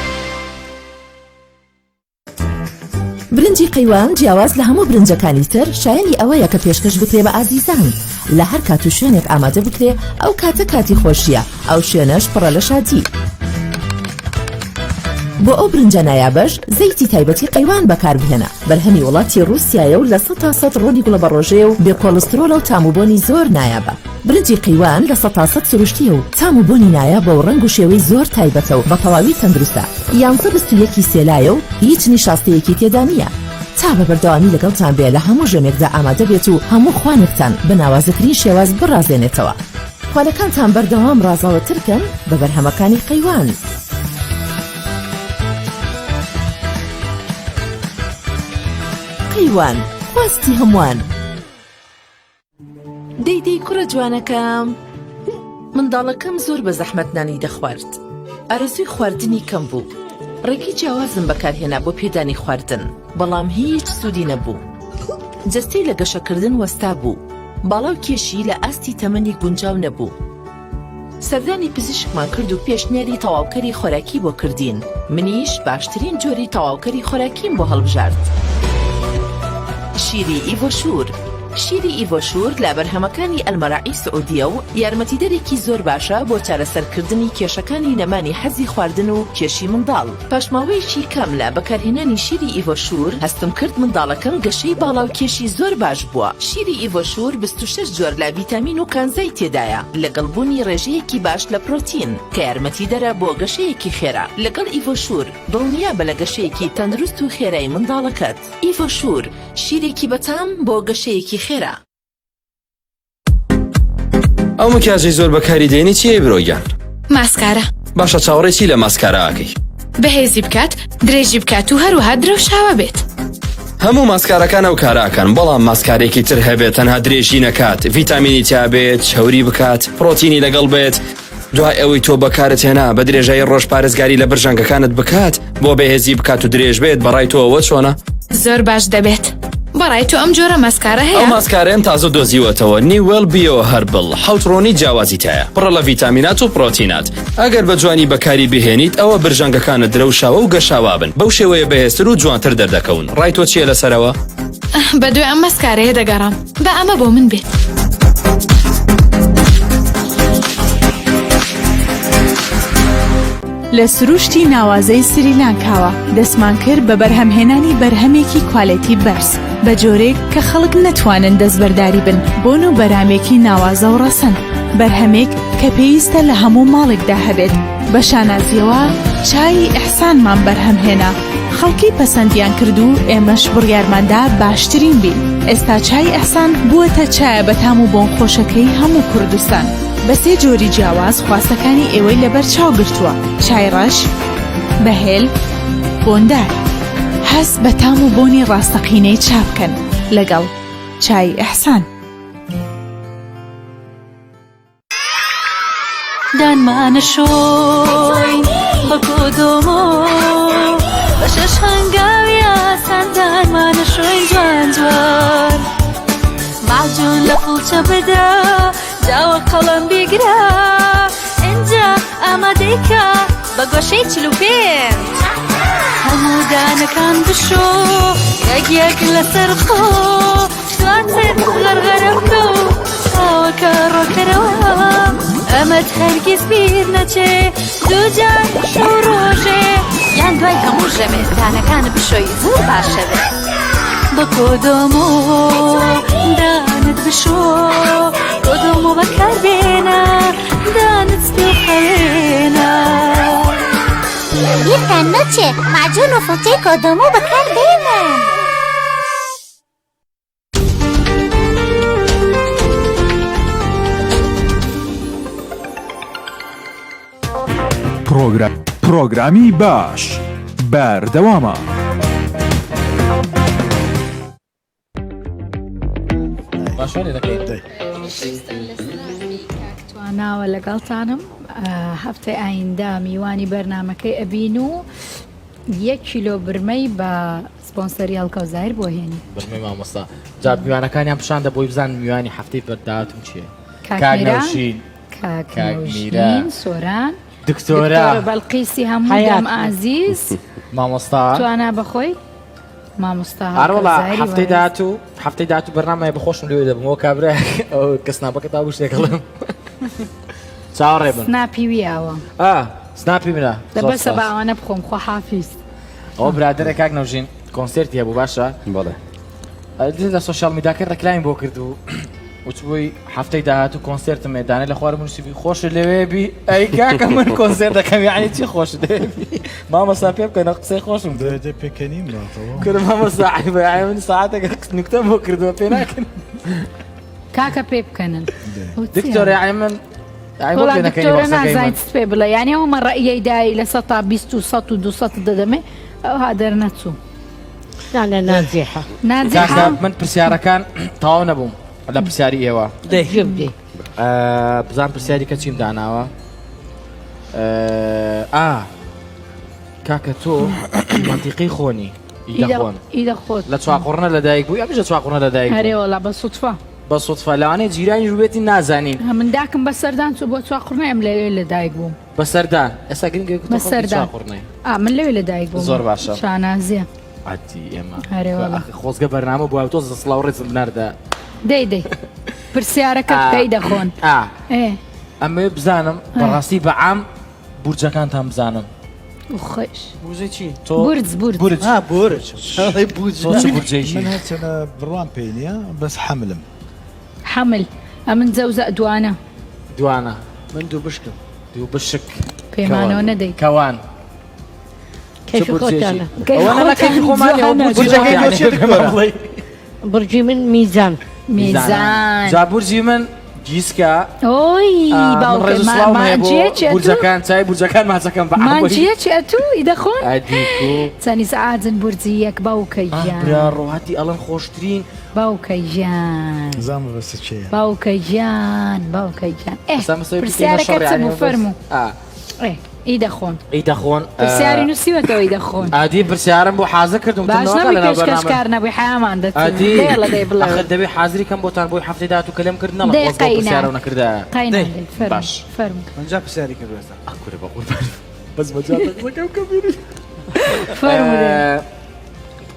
برنجی قەیوان جیاواز لە هەموو برنجەکانی تر شایەنی ئەوەیە کە پێشکەش بکرێ بە ئازیزان لە هەر کات و شوێنێک ئامادە بکرێ ئەو کاتە کاتی خۆشیە ئەو شوێنەش پڕە لە شادی. بۆ ئەو برنجە نایابەش زەیتی تایبەتی قەیوان بەکاربهێنە، بەرهەمی وڵاتی ڕووسیایە و 100% ڕۆنی گوڵەبەڕۆژەیە و بێ کۆڵسترۆڵە و تام و بۆنی زۆر نایابە. برنجی قەیوان 100% سروشتییە و تام و بۆنی نایابە و ڕەنگ و شێوەی زۆر تایبەتە و بە تەواوی تەندروستە. یانزە 21 ی سێلایە و هیچ نیشاستەیەکی تێدا نییە. تا بە بەردەوامی لەگەڵتان بێ لە هەموو ژەمێکدا ئامادە بێت و هەموو خوانێکتان بە ناوازەترین شێواز بڕازێنێتەوە. خوانەکانتان بەردەوام ڕازاوەتر کەن بە بەرهەمەکانی قەیوان. قەیوان، خواستی هەمووان. دەی دەی کوڕە جوانەکەم. منداڵەکەم زۆر بە زەحمەت نانی دەخوارد. ئارەزووی خواردنی کەم بوو. ڕێگەی جیاوازم بەکارهێنا بۆ پێدانی خواردن، بەڵام هیچ سوودی نەبوو. جەستەی لە گەشەکردن وەستا بوو. باڵا و کێشی لە ئاستی تەمەنی گونجاو نەبوو. سەردانی پزیشکمان کرد و پێشنیاری تەواوکەری خۆراکی بۆ کردین، منیش باشترین جۆری تەواوکەری خۆراکیم بۆ هەڵبژارد. شیری ئیڤۆشور شیری ئیڤۆشور لە بەرهەمەکانی ئەلمەراعی سعودیە و یارمەتیدەرێکی زۆر باشە بۆ چارەسەرکردنی کێشەکانی نەمانی حەزی خواردن و کێشی منداڵ. پاش ماوەیەکی کەم لە بەکارهێنانی شیری ئیڤۆشور هەستم کرد منداڵەکەم گەشەی باڵا و کێشی زۆر باش بووە. شیری ئیڤۆشور 26 جۆر لە ڤیتامین و کانزای تێدایە لەگەڵ بوونی ڕێژەیەکی باش لە پرۆتین کە یارمەتیدەرە بۆ گەشەیەکی خێرا. لەگەڵ ئیڤۆشور دڵنیابە لە گەشەیەکی تەندروست و خێرای منداڵەکەت. ئیڤۆشور شیرێکی بەتام بۆ گەشەیەکی خێرا. ئەو مکیاجەی زۆر بەکاری دێنی چییە برۆ گیان؟ ماسکارا. باشە چاوەڕێی چی لە ماسکارا ئەکەی؟ بەهێزی بکات، درێژی بکات و هەروەها درەوشاوە بێت. هەموو ماسکارەکان ئەو کارە ئەکەن بەڵام ماسکارێکی تر هەبێت تەنها درێژی نەکات ڤیتامینی تیا بێت چەوری بکات پرۆتینی لەگەڵ بێت دوای ئەوەی تۆ بەکارت هێنا بە درێژایی ڕۆژ پارێزگاری لە برژانگەکانت بکات بۆ بەهێزی بکات و درێژ بێت بەڕای تۆ ئەوە چۆنە؟ زۆر باش دەبێت. بەڕای تۆ ئەم جۆرە ماسکارە هەیە؟ ئەو ماسکارەیەم تازە دۆزیوەتەوە نیوێڵ بیۆ هەربڵ حەوت ڕۆنی جیاوازی تایە پڕە لە ڤیتامینات و پرۆتینات ئەگەر بە جوانی بەکاری بهێنیت ئەوە برژانگەکانت درەوشاوە و گەشاوابن بەو شێوەیە بەهێزتر و جوانتر دەردەکەون ڕای تۆ چییە لەسەرەوە؟ بەدوای ئەم ماسکارەیە دەگەڕام با ئەمە بۆ من بێت. لە سروشتی ناوازەی سریلانکاوە دەستمان کرد بە بەرهەمهێنانی بەرهەمێکی کوالێتی بەرز. بە جۆرێک کە خەڵک نەتوانن دەستبەرداری بن، بۆن و بەرامێکی ناوازە و ڕەسەن، بەرهەمێک کە پێویستە لە هەموو ماڵێکدا هەبێت، بە شانازییەوە چای ئیحسانمان بەرهەم هێنا، خەڵکی پەسەندیان کرد و ئێمەش بڕیارماندا باشترین بین، ئێستا چای ئیحسان بووەتە چایە بەتام و بۆنخۆشەکەی هەموو کوردستان. بە سێ جۆری جیاواز خواستەکانی ئێوەی لەبەرچاو گرتووە، چای ڕەش، بە هێل، بۆندار. هەست بە تام و بۆنی ڕاستەقینەی چا بکەن لەگەڵ چای ئیحسان. دانمانەشۆین بە کۆدۆمۆ بە شەش هەنگاوی ئاسان دانمانەشۆین جوان جوان معجون لە فڵچە بدە جاوە قەڵەم بیگرە ئینجا ئامادەی کە بە گۆشەی 45 هەموو دانەکان بشۆ یەک یەک لەسەر خۆ دواتر غەرغەرە بکە و ئاوەکە ڕۆکەرەوە ئەمەت هەرگیز بیر نەچێ دووجار شەو ڕۆژێ یان دوای هەموو ژەمێ دانەکانت بشۆی زۆر باشە بێ بە کۆدۆمۆ دانت بشۆ کۆدۆمۆ بەکاربێنە دانت سپی و خەوێنە. بیرتان نەچێ مەعجون و فڵچەی کۆدۆمۆ بەکاربێنن. پرۆگرامی باش بەردەوامە. تواناوە لەگەڵتانم هەفتەی ئایندە میوانی بەرنمەکەی ئەبین و یەک کیلۆ برمەی بە سپۆنسەری هەڵکەوت زاهیر بۆ هێنی. برمەی مامۆستا جا میوانەکانیان پیشان دە بۆی بزان میوانی هەفتەی بەرداهاتوم چییە کاک کاک میرا نەوشین کاک کاک میرا نەوشین سۆران دکتۆرە دکتۆرە بەلقیسی هەموو حەیات دەم ئازیز مامۆستا توانا بەخۆی مامۆستا هەڵکەوت ئاروەڵا زاهیری هەفتەی بەڕێز. داهاتوو هەفتەی داهاتوو بەرنامەیە بەخۆشم لەوێ دەبمەوە کابرا ئەو کە سناپەکە تا بوو شتێک ئەڵێم چاوەڕێ بن سناپی ویاوە ئا سناپی منە دە زۆر بەسە سپاس. با ئەوانە بخۆم خواحافیز. ئەوە برادەرە کاک نەوژین کۆنسێرتی هەبوو باشە بەڵێ لە سۆشیال میداکە ڕێکلامی بۆ کرد و وتبووی هەفتەی داهاتوو کۆنسێرتم هەیە دانێ لە خوارم نووسیبی خۆشت لەوێ بی ئەی کاکە من کۆنسێرت دەکەم یعنی چی خۆشت لەوێ بی مامۆستا پێ بکەنە قسەی خۆشم کرد دە پێکەنیم باتەوە کورە مامۆستا عەیبە یعنی من ساعتێک نوکتەم بۆ کردووە پێ ناکەن کاکە پێ بکەنن دکتۆر یعنی من یعنی بۆ وەڵا پێ نەکەنی دکتۆرە بە قسەکەی نازانیت من چ پێ بڵێ یانی ئەو مەڕەیەی دای لە سەتا 20 و 100 و 200 دەدەمێ ئەوها دەرنەچوو نا نا نازیحە نازیحە کاکە من پرسیارەکان تەواو نەبووم لە پرسیاری ئێوە دەی گوێ بدەی ئە، بزان پرسیاری کە چیم داناوە ئە، ئا کاکە تۆ مەنتیقەی خۆنی ئیدەخۆن ئیدە خۆت لە چواقوڕنە لەدایک بووی ئەمیش لە چواقوڕنە لەدایک بوو ئەرێ وەڵا بە سوتفە بە سوتفە لەوانەیە جیرانیش بووبێتی نازانین. من داکم بە سەردان چوو بۆ چواقوڕنە ئەم لەوێ لە دایک بووم. بە سەردان ئێستا گرنگە بە سەردان چواقوڕنەی. ئا من لەوێ لە دایک بووم. زۆر باشە. شانازیە. عەدی ئێمە. ئەرێ وەڵا. ئاخ خۆزگە بەرنامە بوایە تۆز سڵاو ڕێزم بناردە. دەی دەی پرسیارەکە بکە ی دەخۆن. ئا ئێ. ئەمەوێ بزانم بەڕاستی بە عام بورجەکانتان بزانم. خۆش. بورجە چی؟ تۆ بورج بورج. بورج. ها بورج. ئەڵێ بورج. تۆ چ بورجێکی؟ من هەرچەنە بڕوام پێی نییە بەس حەملم. حەمل ئەمن جەوزە دوانە. دوانە. من دوو بشکم. دوو بشک. پێمانەوە نەدەی. کەوان. کەیفی خۆتانە. کەیفی خۆمانە بورجەکەی تۆ چیە دکتۆرە؟ بورجی من میزان. میزان. جا بورجی من گیسکە. ئۆی باوکە ڕێز و سڵاوم هەیە بۆ بورجەکان چای بورجەکان ماچەکەم بە عەقڵی. مانجیە چی ئەتوو ئیدەخۆن؟ ئەدی کو. چەنی سەعاتن بورجی یەک باوکە گیان. برا ڕۆهاتی ئەڵێن خۆشترین. باوکە گیان. زام مەبەستت کێیە؟ باوکە گیان باوکە گیان. ئێ پرسیارەکە چ بوو فەرموو. ئێ ئی دەخۆن. ئی دەخۆن. پرسیاری نووسیوەتەوە ئی دەخۆن. ئادی پرسیارم بۆ حازر کردم. باش نەبووی پێشکەشکار نەبووی حەیامان دەچوو. ئادی دەیڵە دەی بڵێ. ئەخر دەبێ حازری کەم بۆتان بۆی هەفتەی داهاتوو کە لێم کرد نەڵێم دەی خۆزگە ئەو قەینا. پرسیارەو نەکردایە. قەینا دەی دەی فەرموو باش. فەرموو. پەنجا پرسیاری کردوە ئێستا. ئەخ کورە بەقوربان بەس مەجال قسەکەم کە بیری. فەرموو دەی.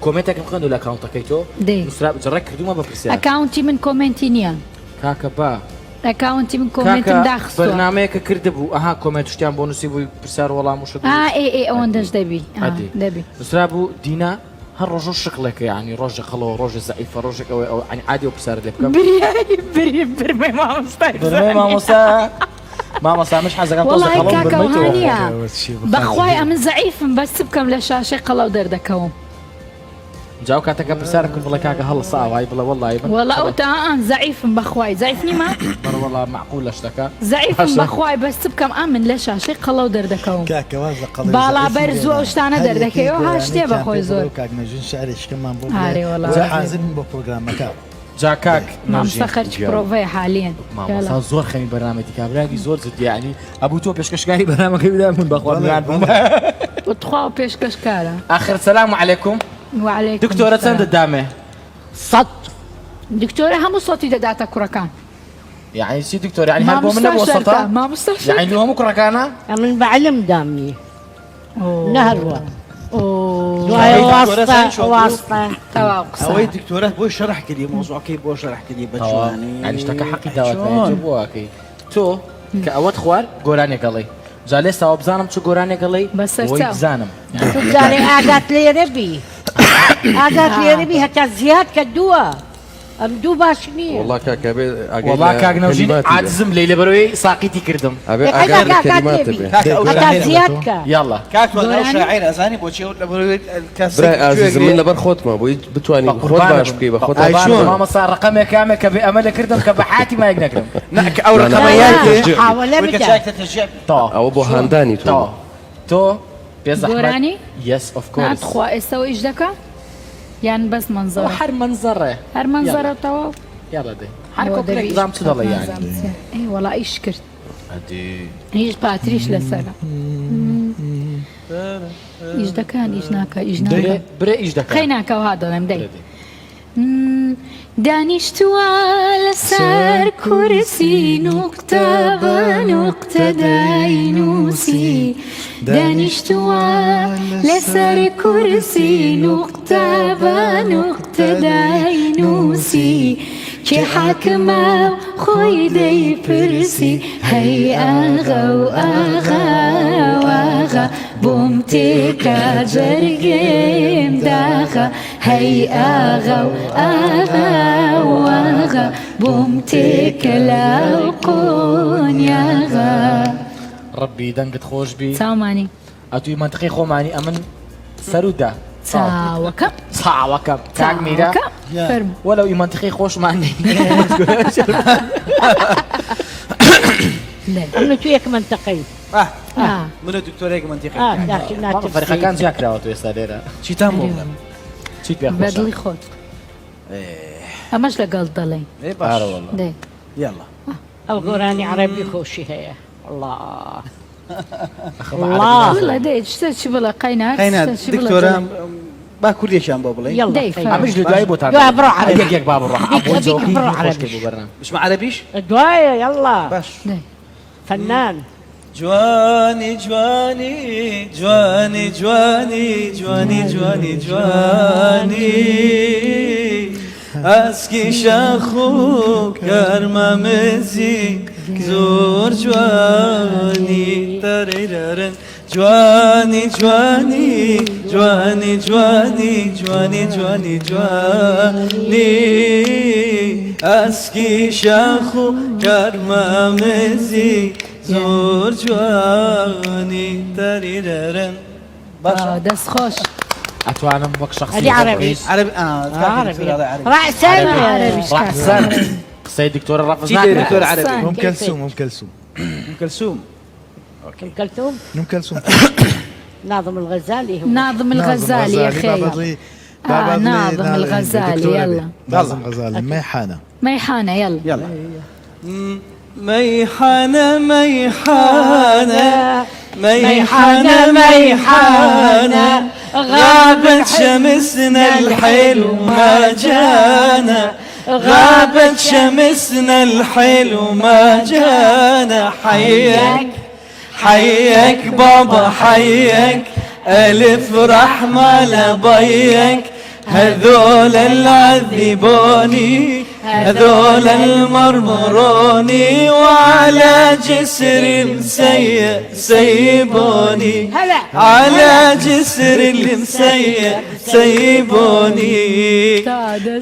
کۆمێنتێکم خوێندو لە ئەکاونتەکەی تۆ دەی. نووسرا جڕێک کردوومە بە پرسیار. ئەکاونتی من کۆمێنتی نییە. کاکە با. ئەکاونتی من کۆمێنتم کاکە داخستوە. بەرنامەیەکە کردبوو ئەها کۆمێنت شتیان بۆ نووسیبووی پرسیار وەڵام و شت ئا ئێ ئێ ئەوەندەش دەبی ئا ئەدی دەبی. نووسرابوو دینا. هەر ڕۆژ و شکڵێکە یانی ڕۆژێ قەڵەوە ڕۆژێ زەعیفە ڕۆژێک ئەوەی ئەوە یانی عادی ئەو پرسیارە لێ بکەم. بریای بری برمەی مامۆستای برمەی مامۆستا مامۆستا منش حەزەکەم تۆزە وەڵای قەڵەو کاکە برمەی تۆ وهانیە خۆشە. بەخوای ئەمن زەعیفم بەس چ بکەم لە شاشەی قەڵەو دەردەکەوم. جا ئەو کاتە کە پرسیارم کرد بڵێ کاکە هەڵسا ئاوایی بڵێ وەڵڵاهی من وەڵا ئەو تا ئان زەعیفم بەخوای زەعیف نیمە؟ بەڕ وەڵا مەعقولە شتەکە زەعیفم باشە. بەخوای بەس چ بکەم ئەمن لە شاشەی قەڵەو دەردەکەوم کاکە واز لە قەڵەوی باڵا زەعیفی بەرز و بێنە ئەو شتانە هەر یەکەی دەردەکەوێ ها شتێ گۆرانیەکیان بەخۆی پێ بڵێ زۆر و کاک نەژین شعرێکیشکەمان بۆ بڵێ ئارێ وەڵا وە حازر بین بۆ پرۆگرامەکە. جا کاک مامۆستا نەژین خەرکی گیان. پرۆڤەیە حالیەن مامۆستا یاڵا. زۆر خەمی بەرنامەتی کابرایەکی زۆر جدیە یانی ئەبوو تۆ پێشکەشکاری بەرنامەکەی بدە من بەخوا بەڵێ میوان بووم. بەڵێ. تخوا پێشکەشکارە. ئاخر سلام علیکم. وعلیکم دکتۆرە السلام. چەندت دامێ؟ سەت. دکتۆرە هەموو سەتی دەداتە کوڕەکان. یعنی چی دکتۆر یعنی هەر بۆ من مامۆستا نەبووە شەرتە سەتا مامۆستا یعنی شەرتە. لۆ هەموو کوڕەکانە؟ ئەمن بە علم دامنی نەهەروە دوای ئەوەی دکتۆرە واستە زانی چۆن بوو؟ واستە. تەواو قسە. ئەوەی دکتۆرە بۆی شەرح کردی مۆزوعەکەی بۆ شەرح کردی بە تەواو جوانی یعنی شتەکە حەقی داوەت چۆن؟ تۆ بۆ ئەکەی تۆ کە ئەوەت خوارد گۆرانێک ئەڵێی جا لێساوە بزانم چ گۆرانێک ئەڵێی بەسەر وەی چاو. بزانم تو جارێ ئاگات لێرە بی ئاگات لێرە بی هەتا زیاد کە دووە ئەم دوو باش نییە. وەڵا کاکە ئەبێ ئاگای وەڵا لە کاک نەوژین کەلیماتی بێ. عاجزم لێی لەبەرەوەی ساقیتی کردم. ئەبێ ئێ ئاگای لە ئاگات لێ کەلیماتە بی بێ. کاکە ئەو هەتا شاعیرە زیاد کە. یاڵا. کاک توانا ئەو گۆرانی؟ شاعیرە ئەزانی بۆچی ئەو لەبەرەوەی کەسێک برای ئازیزم من گوێ لەبەر خۆتمە بۆی بتوانی بە خۆت قوربانە باش بم بکەی بە بە خۆت ئای قوربانە چۆن؟ بم مامۆستا ڕقەمێک کامێک کە بێ ئەمە لە کردم کە بە حیاتی مایک نەگرم. نا کە ئەو نا نا ڕقەمە نا یان نا دێ تەشجیع بی. حاوەلە بۆی کە بدە. چاکتە تەشجیع بی. تەواو ئەوە بۆ چۆن؟ هاندانی تۆ تەواو بوو. تۆ بێ زەحمەت گۆرانی؟ یەس ئۆف نا کۆرس. تخوا ئێستا ئەوە ئیش دەکا یان بەس ئەوە مەنزەرە؟ هەر مەنزەڕێ. هەر یاڵا مەنزەرە تەواو. یاڵا دەی هەر بۆ کۆپلێک دەبی ئیش بزانم چ بکات دەڵێی یانی. نازانم چیە. ئەی وەڵا ئیش کرد. ئەدی. هیچ پاتریش لەسەرە. ئیش دەکان ئیش ناکا ئیش برێ ناکا. برێ ئیش دەکا. قەی ناکا وها دەڵێم دەی. برێ دەی. دانیشتووە لەسەر کورسی نوقتە بە نوقتە داینووسی دانیشتووە لەسەر کورسی نوقتە بە نوقتە داینووسی کێ حاکمە و خۆی دەیپرسی هەی ئاغا و ئاغا و ئاغا بۆم تێکە جەرگێم داغە هەی ئاغا و ئاغا و ئاغا بۆم تێکە لاو قۆنیاغا. ڕەبی دەنگت خۆش بی. چاومانی. ئەتوی مەنتقی خۆمانی ئەمن سەرو دە. چاوەکەم. چاوەکەم کاک میرە. چاوەکەم. فەرموو. وەلەو ئی مەنتقی خۆشمان نی. ئەمن و تو یەک مەنتقەین. من و دکتۆر یەک مەنتیقەین. مامە فەرقەکان جیا کراوە تۆ ئێستا لێرە. چیتان بۆ بڵێم؟ چیت پێ خۆشە؟ بەدڵی خۆت. ئەمەش لەگەڵ دەڵێین. ئێ باش. ئارە وەڵا. دەی. یاڵا. ئەو گۆرانی عەرەبی خۆشی هەیە. اللە. بڵێ دەی شتە چی بڵێ قەینار قەینار شتە چی بڵێ دکتۆرە دەڵێ. با کوردێکیان بۆ بڵێین. یەڵا دەی قەینار. ئەمش لە دوایی بۆتان دوای بڕۆ دەڵێم. عەرەبی. یەک یەک با بڕۆ. بیک بۆ بیک جەوەکەی بڕۆ خۆش عەرەبیش. کرد بۆ بەرنامە. بچمە عەرەبیش؟ دوایە یەڵا. باش. دەی. فەنان. جوانی جوانی جوانی جوانی جوانی جوانی جوانی ئاسکی شاخ و کارمامزی زۆر جوانی تەرەرن جوانی جوانی جوانی جوانی جوانی جوانی جوانی ئاسکی شاخ و کارمامزی زۆر جوانی تەریرەرن. باشە دەست خۆش. ئەتوانم وەک شخصی ئەدی عەرەبی. عەرەبی ئا عەرەبی. ڕەئسەن عەرەبیش کاکە. ڕەئسەن قسەی دکتۆرە ڕەفز چی دەوێ ناکرێت. دکتۆر عەرەبی؟ ئوم کەلسوم ئوم کەلسوم. ئوم کەلسوم. ئوم کەلسوم. ئوم کەلسوم. ناظم الغزالی هو. ناظم الغزالی يا خي. بابا آه ناظم الغزالي يلا. ناظم غزالي ميحانة. ميحانة يلا. يلا. ميحانة ميحانة ميحانة ميحانة غابت شمسنا الحلو ما جانا غابت شمسنا الحلو ما جانا حياك حياك بابا حياك ألف رحمة لبيك هذول اللي عذبوني هذول المرمروني وعلى جسر المسيب سيبوني على جسر المسيب سيبوني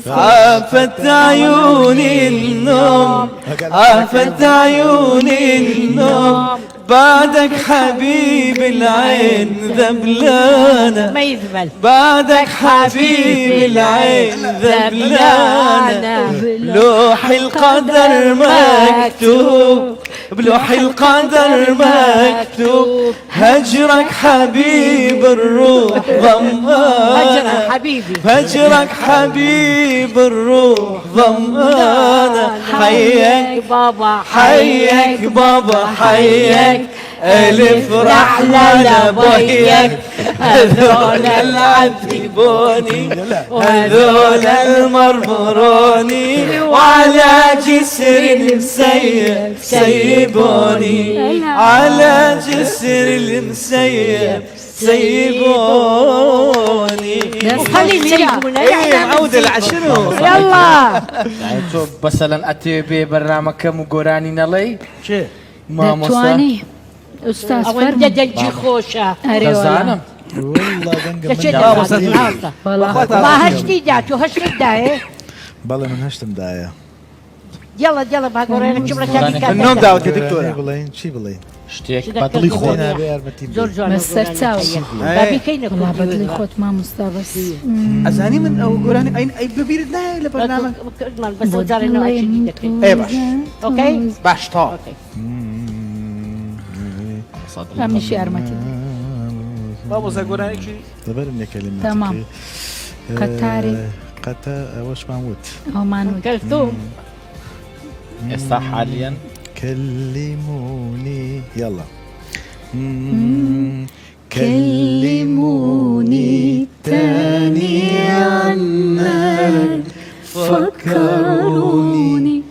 عافت عيوني النوم عافت عيوني النوم بعدك حبيب العين ذبلانة ما يذبل بعدك حبيب العين ذبلانة بلوح القدر مكتوب بلوح القدر مكتوب هجرك حبيب الروح ضمانة هجرك حبيبي. هجرك حبيب الروح ضمانة حياك بابا حياك بابا حياك ألف رحلة لبيك هذول العذبوني هذول المرمروني وعلى جسر المسيب سيبوني على جسر المسيب سيبوني وخلي يسيبونا إيه معود العشرو يلا يعني تۆ بەسەلەن ئەتێ بێ بەرنامەکەم و گۆرانی نەڵێی مامۆستا دەتوانی ئوستاز ئەوەندە فەرموو. دەنگی خۆشە ئەرێ وەڵا. دەزانم والله دەنگم من دەچێت داوە. با هەشتی دا تۆ هەشتت دایە بەڵێ من هەشتم دایە یاڵا یاڵا با گۆڕێنە چمرە کاتی کات نۆم داوەتە دکتۆرە بڵێن چی بڵێن شتێک بە دڵی خۆت نابێ یارمەتی زۆر جوانە بەسەر چاو. با بیکەینە وەڵا کوردی بە دڵی وەرە. خۆت مامۆستا بەس ئەزانی من ئەو گۆرانی ئەین ئەی ببیرت نایە لە بەرنامە کردمان بەس ئەو جارێ نەوە چی دەکەین ئێ باش ئۆکەی باش تەواو ئۆکەی ئەمیش یارمەتی مامۆستا گۆرانێکی لەبەرم نیە کەلیماتەکەی. تەمام. قەتاری. قەتە ئەوەشمان وت ئەومان وت. کەلثوم ئێستا حالیەن كلموني يلا كلموني تاني عنك فكروني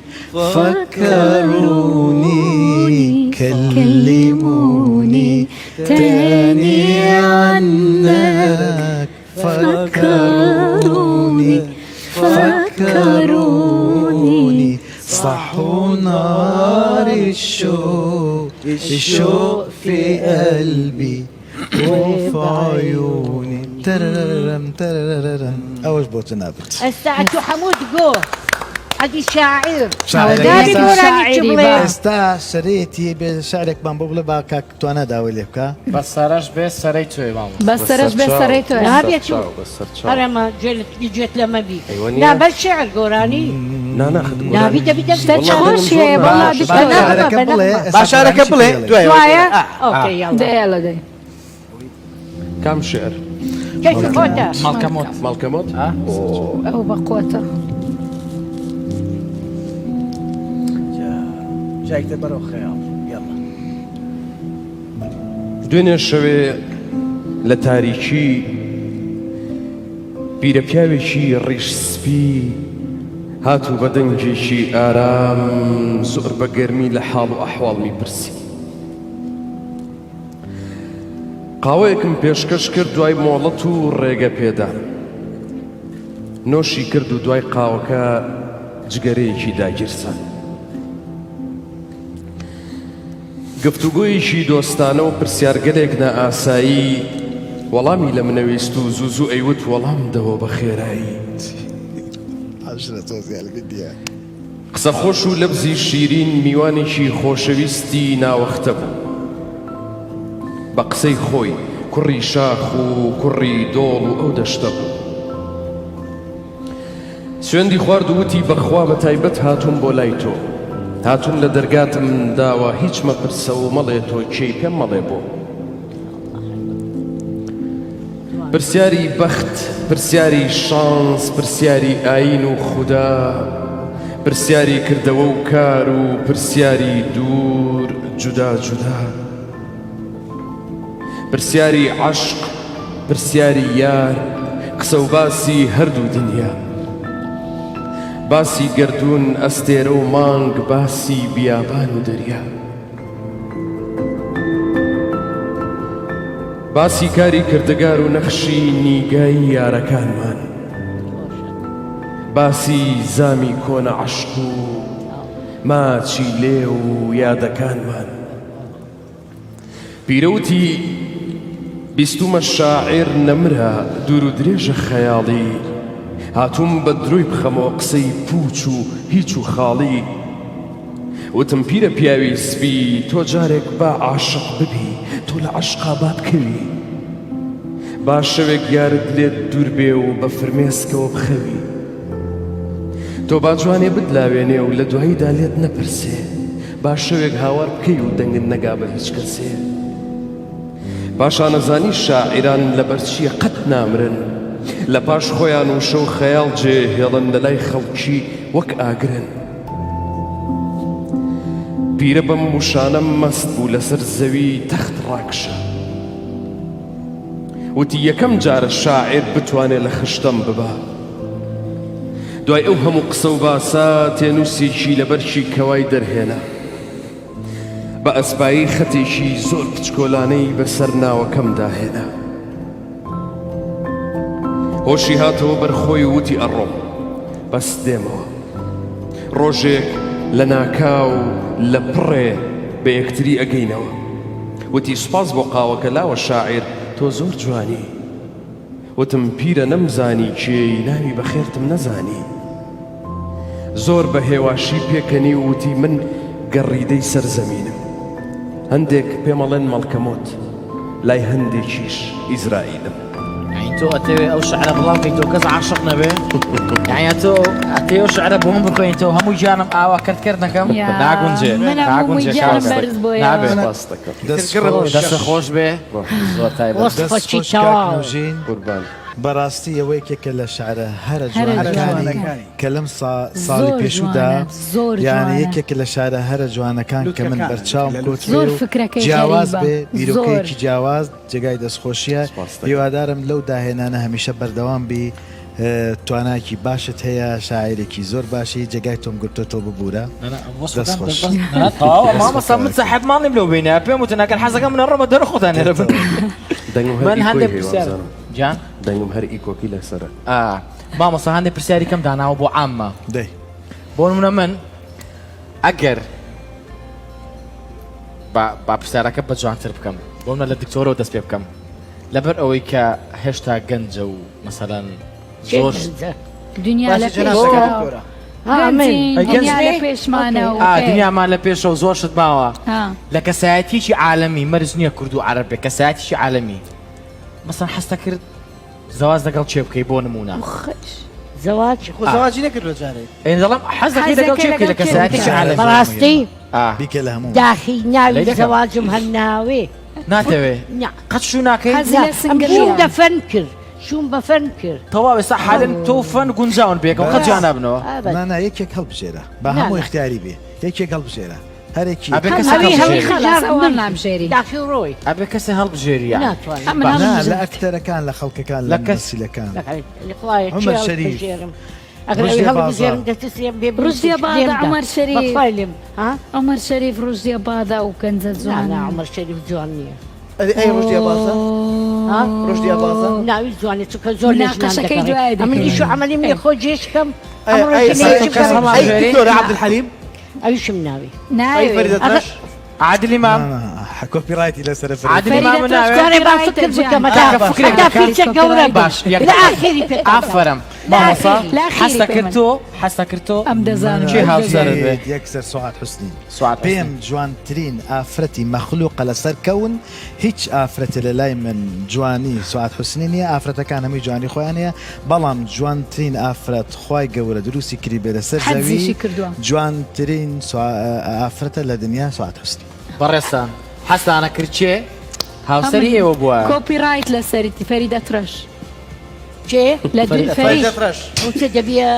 فكروني كلموني تاني عنك فكروني فكروني صحوا نار الشوق الشوق في قلبي وفي عيوني ترررم ترررم أوش بوت نابت ئەستا ئەتۆ حەموود گۆ ئەدی شاعیر شاعرێک دابی ئێستا- گۆرانی چ بڵێ ئێستا سەرێتی بێ شعرێکمان بۆ بڵێ با کاک توانا داوای لێ بکا بەس سەرەش بێ سەرەی تۆی مامۆستا بەس سەرەش بێ سەرەی تۆیە. نابێت و بەسەر چاو هەرەمە گوێت لەمە بی ئەیوە نییە؟ نا بەس شعر گۆرانی نا نا خد نابی دەبی دەبی شتە والله خۆش دەنگم هەیە زۆر وەڵا ناخۆشە. دکتۆر. شعرەکە بڵێ ئێستا با شعرەکە بڵێ دوای دوایە ئا. ئۆکەی یاڵا دە یاڵا دەی کام شعر کەیفی خۆتە مەڵکەمۆت مەڵکەمۆت ئەو بە قوتە جایکتە بەرەو خەیاڵ یاڵا دوێنێ شەوێ لە تاریکی پیرە پیاوێکی ڕیش سپی هات و بە دەنگێکی ئارام زۆر بە گەرمی لە حاڵ و ئەحواڵمی پرسی. قاوەیەکم پێشکەش کرد دوای مۆڵەت و ڕێگە پێدان. نۆشی کرد و دوای قاوەکە جگەرەیەکی داگیرساند. گفتوگۆیەکی دۆستانە و پرسیارگەلێک نائاسایی وەڵامی لە منەویست و زوو زوو ئەیوت وەڵام دەوە بە خێرایی. قسەخۆش و لەبزی شیرین میوانێکی خۆشەویستی ناوەختە بوو. بە قسەی خۆی کوڕی شاخ و کوڕی دۆڵ و ئەو دەشتە بوو. سوێندی خوارد و وتی بەخوا بە تایبەت هاتووم بۆ لای تۆ. هاتووم لە دەرگاتم داوە هیچ مەپرسە و مەڵێ تۆ کێی پێم مەڵێ بۆ. پرسیاری بەخت، پرسیاری شانس، پرسیاری ئایین و خودا، پرسیاری کردەوە و کار و پرسیاری دوور جودا جودا. پرسیاری عەشق، پرسیاری یار، قسە و باسی هەردوو دنیا. باسی گەردوون، ئەستێرە و مانگ، باسی بیابان و دەریا. باسی کاری کردگار و نەخشی نیگای یارەکانمان. باسی زامی کۆنە عەشق و ماچی لێو و یادەکانمان. پیرە وتی، بیستومە شاعیر نەمرە دوور و درێژە خەیاڵی، هاتووم بە درۆی بخەمەوە قسەی پووچ و هیچ و خاڵی. وتم پیرە پیاوی سپی تۆ جارێک با عاشق ببی، تۆ لە عەشقا با بکەوی. با شەوێک یارت لێت دوور بێ و بە فرمێسکەوە بخەوی. تۆ با جوانێ بتلاوێنێ و لە دواییدا لێت نەپرسێ. با شەوێک هاوار بکەی و دەنگت نەگا بە هیچ کەسێ. پاشان ئەزانی شاعیران لەبەر چییە قەت نامرن؟ لە پاش خۆیان وشە و خەیاڵ جێ هێڵن لە لای خەڵکی وەک ئاگرن. پیرە بەم وشانە مەست بوو لەسەر زەوی تەخت ڕاکشا. وتی یەکەم جارە شاعیر بتوانێ لە خشتەم ببا. دوای ئەو هەموو قسە و باسە تێنووسێکی لە بەرکی کەوای دەرهێنا. بە ئەسپایی خەتێکی زۆر پچکۆلانەی بەسەر ناوەکەمدا هێنا. هۆشی هاتەوە بەر خۆی و وتی ئەڕۆم، بەس دێمەوە. ڕۆژێک لە ناکاو لە پڕێ بە یەکتری ئەگەینەوە. وتی سوپاس بۆ قاوەکە لاوە شاعیر تۆ زۆر جوانی. وتم پیرە نەمزانی کێی ناوی بەخێرتم نەزانی. زۆر بە هێواشی پێکەنی و وتی من گەڕیدەی سەر زەمینم. هەندێک پێمەڵێن مەڵکەمۆت، لای هەندێکیش ئیزرائیلم. یانی تۆ ئەتەوێ ئەو شعرە بڵاو کەیتەوە کەس عاشق نەبێ یانی تۆ ئەتەوێ ئەو شعرە بۆ من بخوێنیتەوە هەموو گیانم ئاوا کەرت کەرت نەکەم یا، ناگونجێ من هەموو ناگونجێ گیانم کاکە بەرز بۆیەوە. نابێ سپاس دەکەم. دەست خۆش. دەست خۆش بێ زۆر تایبەت. دەست وەسفەکی خۆش کاک تەواو. نەوژین. قوربان. بەڕاستی ئەوە یەکێکە لە شعرە هەرە هەرە جوانەکانی جوانە. کە لەم ساڵی زۆر پێشوودا جوانە زۆر یانی جوانە. یەکێکە لە شعرە هەرە جوانەکان کە من لوتکەکانە، بەرچاوم لە کەوت زۆر بێ و فکرەکەی جیاواز غەریبە بێ زۆر. بیرۆکەیەکی جیاواز جێگای دەستخۆشیە سپاست دەکەم. هیوادارم لەو داهێنانە هەمیشە بەردەوام بی توانایەکی باشت هەیە شاعیرێکی زۆر باشی جێگای تۆم گرتۆتەوە ببورە دەست خۆش. مامۆستا من سەحەب ماڵیم لەو بینە پێم وتن ئەگەر حەزەکەم من ڕۆمە دەرە خۆتان لێرە بن دەنگم هەر من هەندێک ئیکۆی هەیە پرسیار وابزانم. گیان دەنگم هەر ئیکۆکی لەسەرە. ئا مامۆستا هەندێک پرسیاری کەم داناوە بۆ عامە دەی. بۆ نمونە من ئەگەر با با پرسیارەکە بە جوانتر بکەم بۆ منە لە دکتۆرەوە دەست پێ بکەم لەبەر ئەوەی کە هێشتا گەنجە و مەسەلەن کێ زۆر گەنجە؟ دنیا لە باسی جەنابتە پێشە دکتۆرە. ها من گەنجین ئەی گەنج دنیا لە پێشمانە و ئا ئێ. دنیامان لە پێشە و زۆر شت ماوە ها. لە کەسایەتیەکی عالەمی مەرج نییە کورد و عەرەب بێ کەسایەتیەکی عالەمی مەسەن حەزتەکرد زەواج لەگەڵ کێ بکەی بۆ نموونە؟ خش. زەواج خۆ زەواجی نەکردووە جارێ. ئەی دەڵێم حەز دەکەی لەگەڵ کێ بکەی لە کەسایەتیەکی عالەمی؟ بەڕاستی ئا. بیکە لە هەموو. داخی ناوی لەی دەکەم. زەواجم هەر ناوێ. ناتەوێ؟ نا. قەت شوو ناکەی؟ حەزی نا لە سنگڵیە. شووم دە فەن کرد شووم بە فەن کرد. تەواو ئێستا حالەن تۆ و فەن گونجاون پێکەوە قەت جیا نابنەوە. ئەبەد. نا نا یەکێک هەڵبژێرە با نا هەموو نا. ئیختیاری بێ یەکێک هەڵبژێرە هەرێکی ئەبێ یەکێک. کەسێک ئەوی هەوی هەڵبژێری. خەڵاس خەژار ئەوان مرد نابژێری. داخی ڕۆی. ئەبێ کەسێ هەڵبژێری یانی. ناتوانم. ئەمن باش. نا لە هەڵمبژێرم. ئەکتەرەکان لە خەڵکەکان لە لە کەس. مومەسیلەکان. خوایە کێ عومەر شەریف. هەڵبژێرم ئەگەر ئەوی ڕوشدی هەڵبژێرم بازاڕ. دەترسێم بێ ڕوشدی بنووسیش بازاڕ لێم دا. عومەر شەریف. بەخوای لێم ها؟ عومەر شەریف ڕوشدی بازاڕ ئەو گەنجە نا نا جوانە. عومەر شەریف جوان نییە. ئەرێ ئەی ڕوشدی ئەبازە؟ ها؟ ڕوشدی ئەبازە؟ ناوی جوانە چونکە زۆر لە ژنان مناقەشەکەی دەگەڕێ. دوای ئەمن دەکەین. ئیش و عەمەلیم نییە خۆ جێش کەم ئەی ئەمڕۆ ئەی ژنێکی ئەی بکەم. ئەی دکتۆرە عەبدولحەلیم؟ ئەویشم ناوی. ئەی ناوێ. فەریدە ترەش؟ عادل ئیمام. نا نا copyright ی لەسەرە فەریدە. عادل ئیمام فەریدە ترەش ناوێ؟ جارێ با copyright ە فکر جیان. بکەم کاکە هەتا فکرێک هەتا بکە. فیچە گەورە بم. باش یەک لە ئاخیری پێتان دەڵێم. ئافەرم مامۆستا لە ئاخیری حەز دەکرد پێمان. تۆ حەز دەکرد تۆ ئەم دەزانم. کێ هاوسەرت بێ؟ یەکسەر سوعاد حوسنی. سوعاد حوسنی. پێم جوانترین ئافرەتی مەخلوقە لەسەر کەون هیچ ئافرەتێ لە لای من جوانی سوعاد حوسنی نیە ئافرەتەکان هەمووی جوانی خۆیان هەیە بەڵام جوانترین ئافرەت خوای گەورە دروستی کریبێ لەسەر زەوی حەزیشی کردووە. جوانترین ئافرەتە لە دنیا سوعاد حوسنی. بەڕێزتان حەزتانە کرد کێ هاوسەری ئەمن ئێوە بوایە؟ copyright لەسەریتی فەریدە ترەش. کێ؟ لە دوو فەریدە فەرید. فەریدە ترەش. ئەو چ دەبیە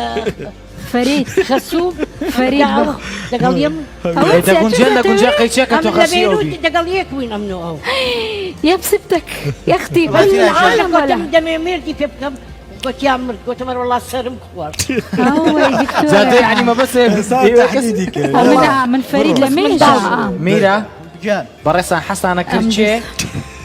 فەرید. خەسوو فەرید بخ. دەگەڵ یەم ئەوە ئەی چیە تۆ دەگونجێن دەگونجێ دەتەوێ؟ قەیچێکە تۆ ئەمن لە خەسووی ئەو بەیروت بی. دەگەڵ یەک بووین ئەمن و ئەو. يا بسبتك يا اختي بەس كل العالم ولا گوتم دەمێ مێردی پێ بکەم گوتیان مرد گوتم ئەرێ وەڵا سەرم خوارد. هو جا تۆ دكتورة یعنی مەبەست ئێستا ئێوە کەس تەحدیدی کرد من يلا من فريد بڕۆ لميجا منداڵ میرا گیان. بەڕێزتان حەزتانە کرد ئەم کێ دز.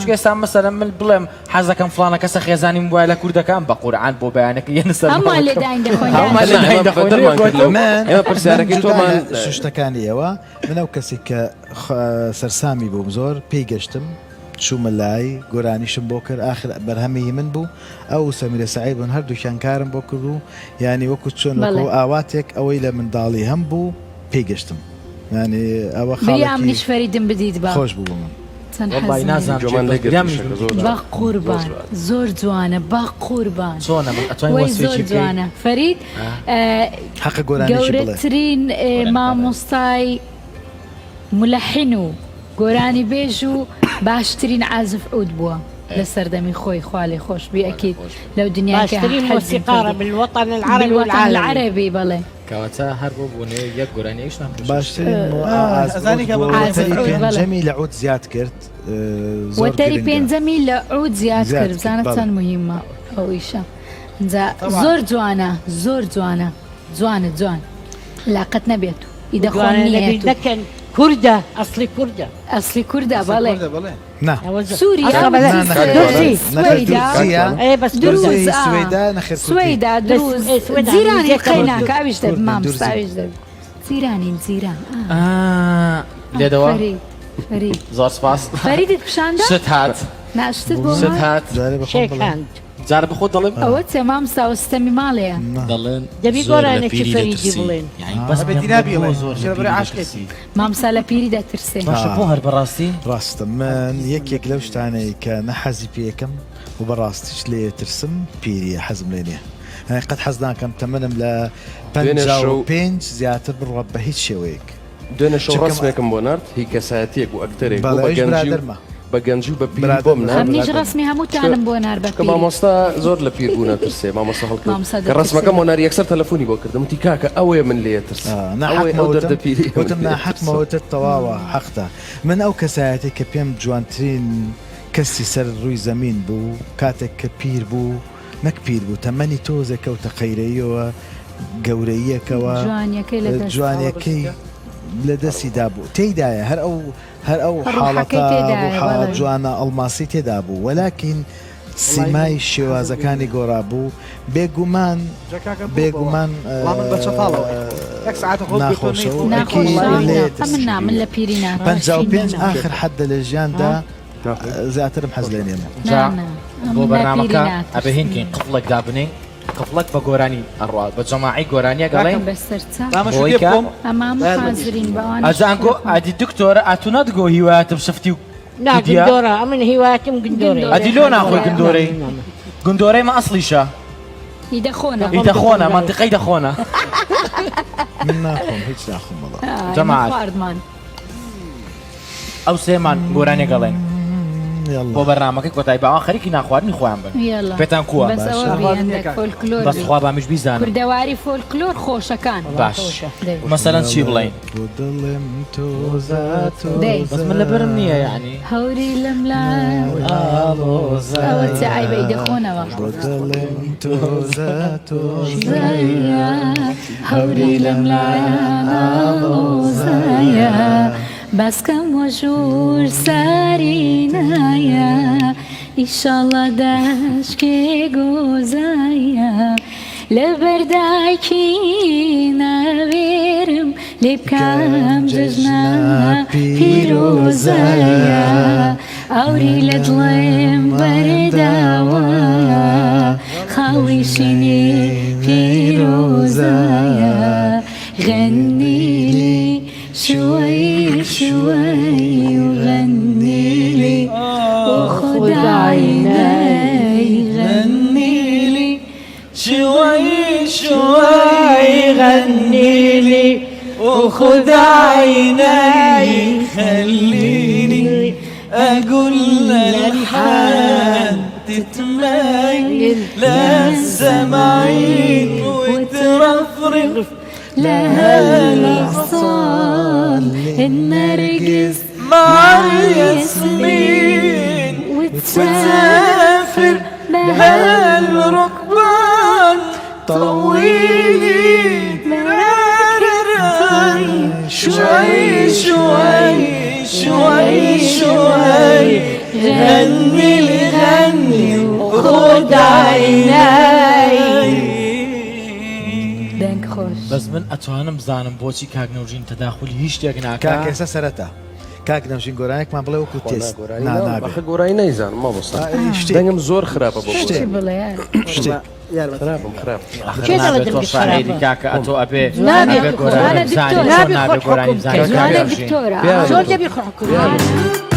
چونکە ئێستا مەسەلەن من بڵێم حەزەکەم فڵانە کەسە خێزانیم وایە لە کوردەکان بە قورعان بۆ بەیانەکە یەنە سەر هەمووان ماڵەکەم. لێداین دەخۆین هەموومان لێداین دەخۆین. دەرمان کرد لەو- من ئێمە پرسیارەکەی من تۆمان جودا لە شتەکانی ئێوە من ئەو کەسێک کە خ- سەرسامی بووم زۆر پێی گەشتم چوومە لای گۆرانیشم بۆ کرد ئاخر بەرهەمی هی من بوو ئەو و سەمیرە سەعید بوون هەردووکیان کارم بۆ کرد و یانی وەکو چۆن وەکو بەڵێ. ئاواتێک ئەوەی لە منداڵی هەم بوو پێی گەشتم یانی ئەوە بریا خاڵێکی منیش فەریدم بدیت با خۆش بوو بۆ من. چەند وەڵڵاهی حەزم نازانم جۆمان چێ لێ بەس گرت برام ئیشەکە زۆر بە جوان قوربان زۆر زۆر جوانە بە قوربان چۆنە بەس ئەتوانی وەی وەسفێکی زۆر بکەی جوانە فەرید حەقە گۆرانیەکی بڵێ. گەورەترین مامۆستای مولەحین و گۆرانی بێژ و باشترین عازف عود بووە لە سەردەمی خۆی خوا لێ خۆش بی ئەکید لەو دنیای کە باشترین حەزم مۆسیقارە کردی بالوطن العربی بالوطن والعالمي العربی بەڵێ. کەواتە هەر بۆ بۆنەیە یەک گۆرانی ئەویشمان پێشکەش باشترین کرد. ئازف عود بووە عازف وەتەری عود بەڵێ. پێنجەمی لە عود زیاد کرد زۆر وەتەری گرنگە. پێنجەمی لە عود زیاد زیاد کرد کرد بزانە بەڵێ. چەند موهیمە ئەو ئیشە جا زۆر جوانە زۆر جوانە جوانە جوان لاقەت نەبێت و ئیدە خۆم جوانە نییە لەبیر تو. نەکەن کوردە ئەسڵی کوردە. ئەسڵی کوردە بەڵێ. نا. سوریا ئەسڵە بەلە نا نەخێر دورزی. نەخێر سوەیدا دورزیە ئێ بەس کوردە. دروز دورزی ئا سوەیدا نەخێر کوردی. سوەیدا لە دروز ئێ سوەیدا جیرانین نزیکە قەیناکە کوردن. ئەویش دەبی کوردن مامۆستا دورزین. ئەویش دەبی جیرانین جیران ئا ئا لێدەوە فەرید فەرید زۆر سپاس فەریدت پیشاندا شت هات نا شتت بۆ شت هات هات جارێ بە خۆم شێک بڵێم. هاند. جارە بە خۆت دەڵێم ئەوە چیە مامۆستا ئەوە ستەمی ماڵەیە. دەڵێن دەبی زۆر لە گۆرانێکی پیری فەریدی دەترسی بڵێن. یانی بەس ئەبێ پێم دینا بڵێ بۆ بیڵێ زۆر لە شێرە پیری عاشقێتی. دەترسی مامۆستا لە پیری دەترسێ. باشە بۆ هەر بەڕاستی ڕاستە من یەکێک لەو شتانەی کە نە حەزی پێکەم و بەڕاستیش لێ ترسم پیریە حەزم لێ نیە یانی قەت حەز ناکەم تەمەنم لە دوێنێ پەنجا و شەو پێنج زیاتر بڕوا بە هیچ شێوەیەک دوێنێ شەو چونکە ڕەسمێکم بۆ نارد هی کەسایەتیەک بوو ئەکتەرێک بوو بەڵێ بە ئەویش گەنجی و برادەرمە بە گەنجی و بە پیری بۆم برادەرمە نارد ئەمنیش برادەرمە ڕەسمی چونکە هەمووتانم بۆ نار بە چونکە پیری. مامۆستا زۆر لە پیر بوون ئەترسێ مامۆستا هەڵکەوت مامۆستا کە دەترسێ. ڕەسمەکەم بۆ نارد یەکسەر تەلەفۆنی بۆ کردم وتی کاکە ئەوەیە من لێ ئەترسم نا ئەوەیە حەقمە ئەو وتم دەردە پیریە من وتم لێ نا حەقمە ئەترسم. وتت تەواوە حەقتە من ئەو کەسایەتی کە پێم جوانترین کەسی سەر ڕووی زەمین بوو کاتێک کە پیر بوو نەک پیر بوو تەمەنی تۆزێک کەوتە قەیرەییەوە گەورەییەکەوە جوانیەکەی لە دەست جوانیەکەی لە دەستی دابوو تێیدایە هەر ئەو هەر ئەو ڕوحەکەی حاڵەتە تێدایە ڕوحە بەڵێ. جوانە ئەڵماسی تێدا بوو وەلاکین سیمای شێوازەکانی گۆڕابوو بێگومان بێگومان ناخۆشە و ئەکی ناخۆشە لێ ئەمن نا من لە پیری ناترسم. 55 ئاخر حەدە لە ژیاندا زیاترم حەز لێ نییە. جا نا نا بۆ ئەمن لە پیری بەرنامەکە ئەبێ ناترسم. هینکەین قفڵێک دابنێین قفڵەک بە گۆرانی ئەڕوا بە جەماعی گۆرانیەک ئەڵێین بەسەر چا بۆی کە ئەمام حازرین بەوانەش ئەزانکۆ ئەدی دکتۆرە ئەتو نەتگۆ هیوایەتم شفتی و نا کودیە گندۆرە ئەمن هیواتم گندۆرەیە. ئەدی لۆ ناخۆی گندۆرەی گندۆرەی مە ئەسڵیشە ئیدە خۆنە ئی دەخۆنە مەنتیقەی دەخۆنە من ناخۆم هیچ ناخۆم وەڵا. جەماعەت. خواردمان ئەو سێمان گۆرانیەک ئەڵێن یەڵا. بۆ بەرنامەکەی کۆتایی با ئەوان خەریکی ناخواردنی خۆیان بن یەڵا. پێتان کووە بەس ئەوە بی هەندێک فۆلکلۆر بەس بی. خوا بامیش بیزانم کوردەواری فۆلکلۆر خۆشەکان باش دەی. مەسەلەن چی بڵێین بۆ دڵم تۆزە دەی. بەس من لەبەرم نییە یەعنی هەوری لەم لا ئاڵۆزە ئەوە چ عەیبە ئیدە خۆنەوە بۆ دڵم تۆزە تۆزەیە زەیە هەوری لەم لایان ئاڵۆزەیە باسکەم وە ژوور سارینایە ئیشەڵا دەشکێ گۆزایە لەبەر دایکی ناوێرم لێ بکەم جەژنە پیرۆزایە ئاوری لە دڵێم بەرداوە خاڵی شینی پیرۆزایە غەنیلی شوي شوي وغني لي وخد عيني غني لي شوي شوي غني لي وخذ عيني خليني اقول الالحان تتميل للسمعين وترفرف لها الأغصان النرجس مع الياسمين وتسافر بهالركبان طويلي شوي شوي شوي شوي غني لي غني وخد عيني دەنگ خۆش. بەس من ئەتوانم بزانم بۆچی کاک نەوژین تەداخولی هیچ شتێک ناکا؟ کاک ئێستا سەرەتا کاک نەوژین گۆرانیەکمان بڵێ وەکو خوا نا تێست گۆرانی نا ناڵێم. نابێ ئاخر گۆرانی نایزانم مامۆستا ئا، ئەی شتێک. دەنگم زۆر خراپە بۆ شتێک. گۆرانی. بڵێ شتێک. خراپم خراپ ئاخر کێ دەڵێ نابێت تۆ دەنگت شاعیری خراپە؟ کاکە ئەتۆ ئەبێ نابێ ئەبێ خۆ- گۆرانی جوانە بزانی دکتۆرە. چۆن نابێ نابێ خۆت گۆرانی حوکم بزانی بکەی. کاک جوانە نەوژین دکتۆرە. چۆن دەبی خۆ حوکم بکەی؟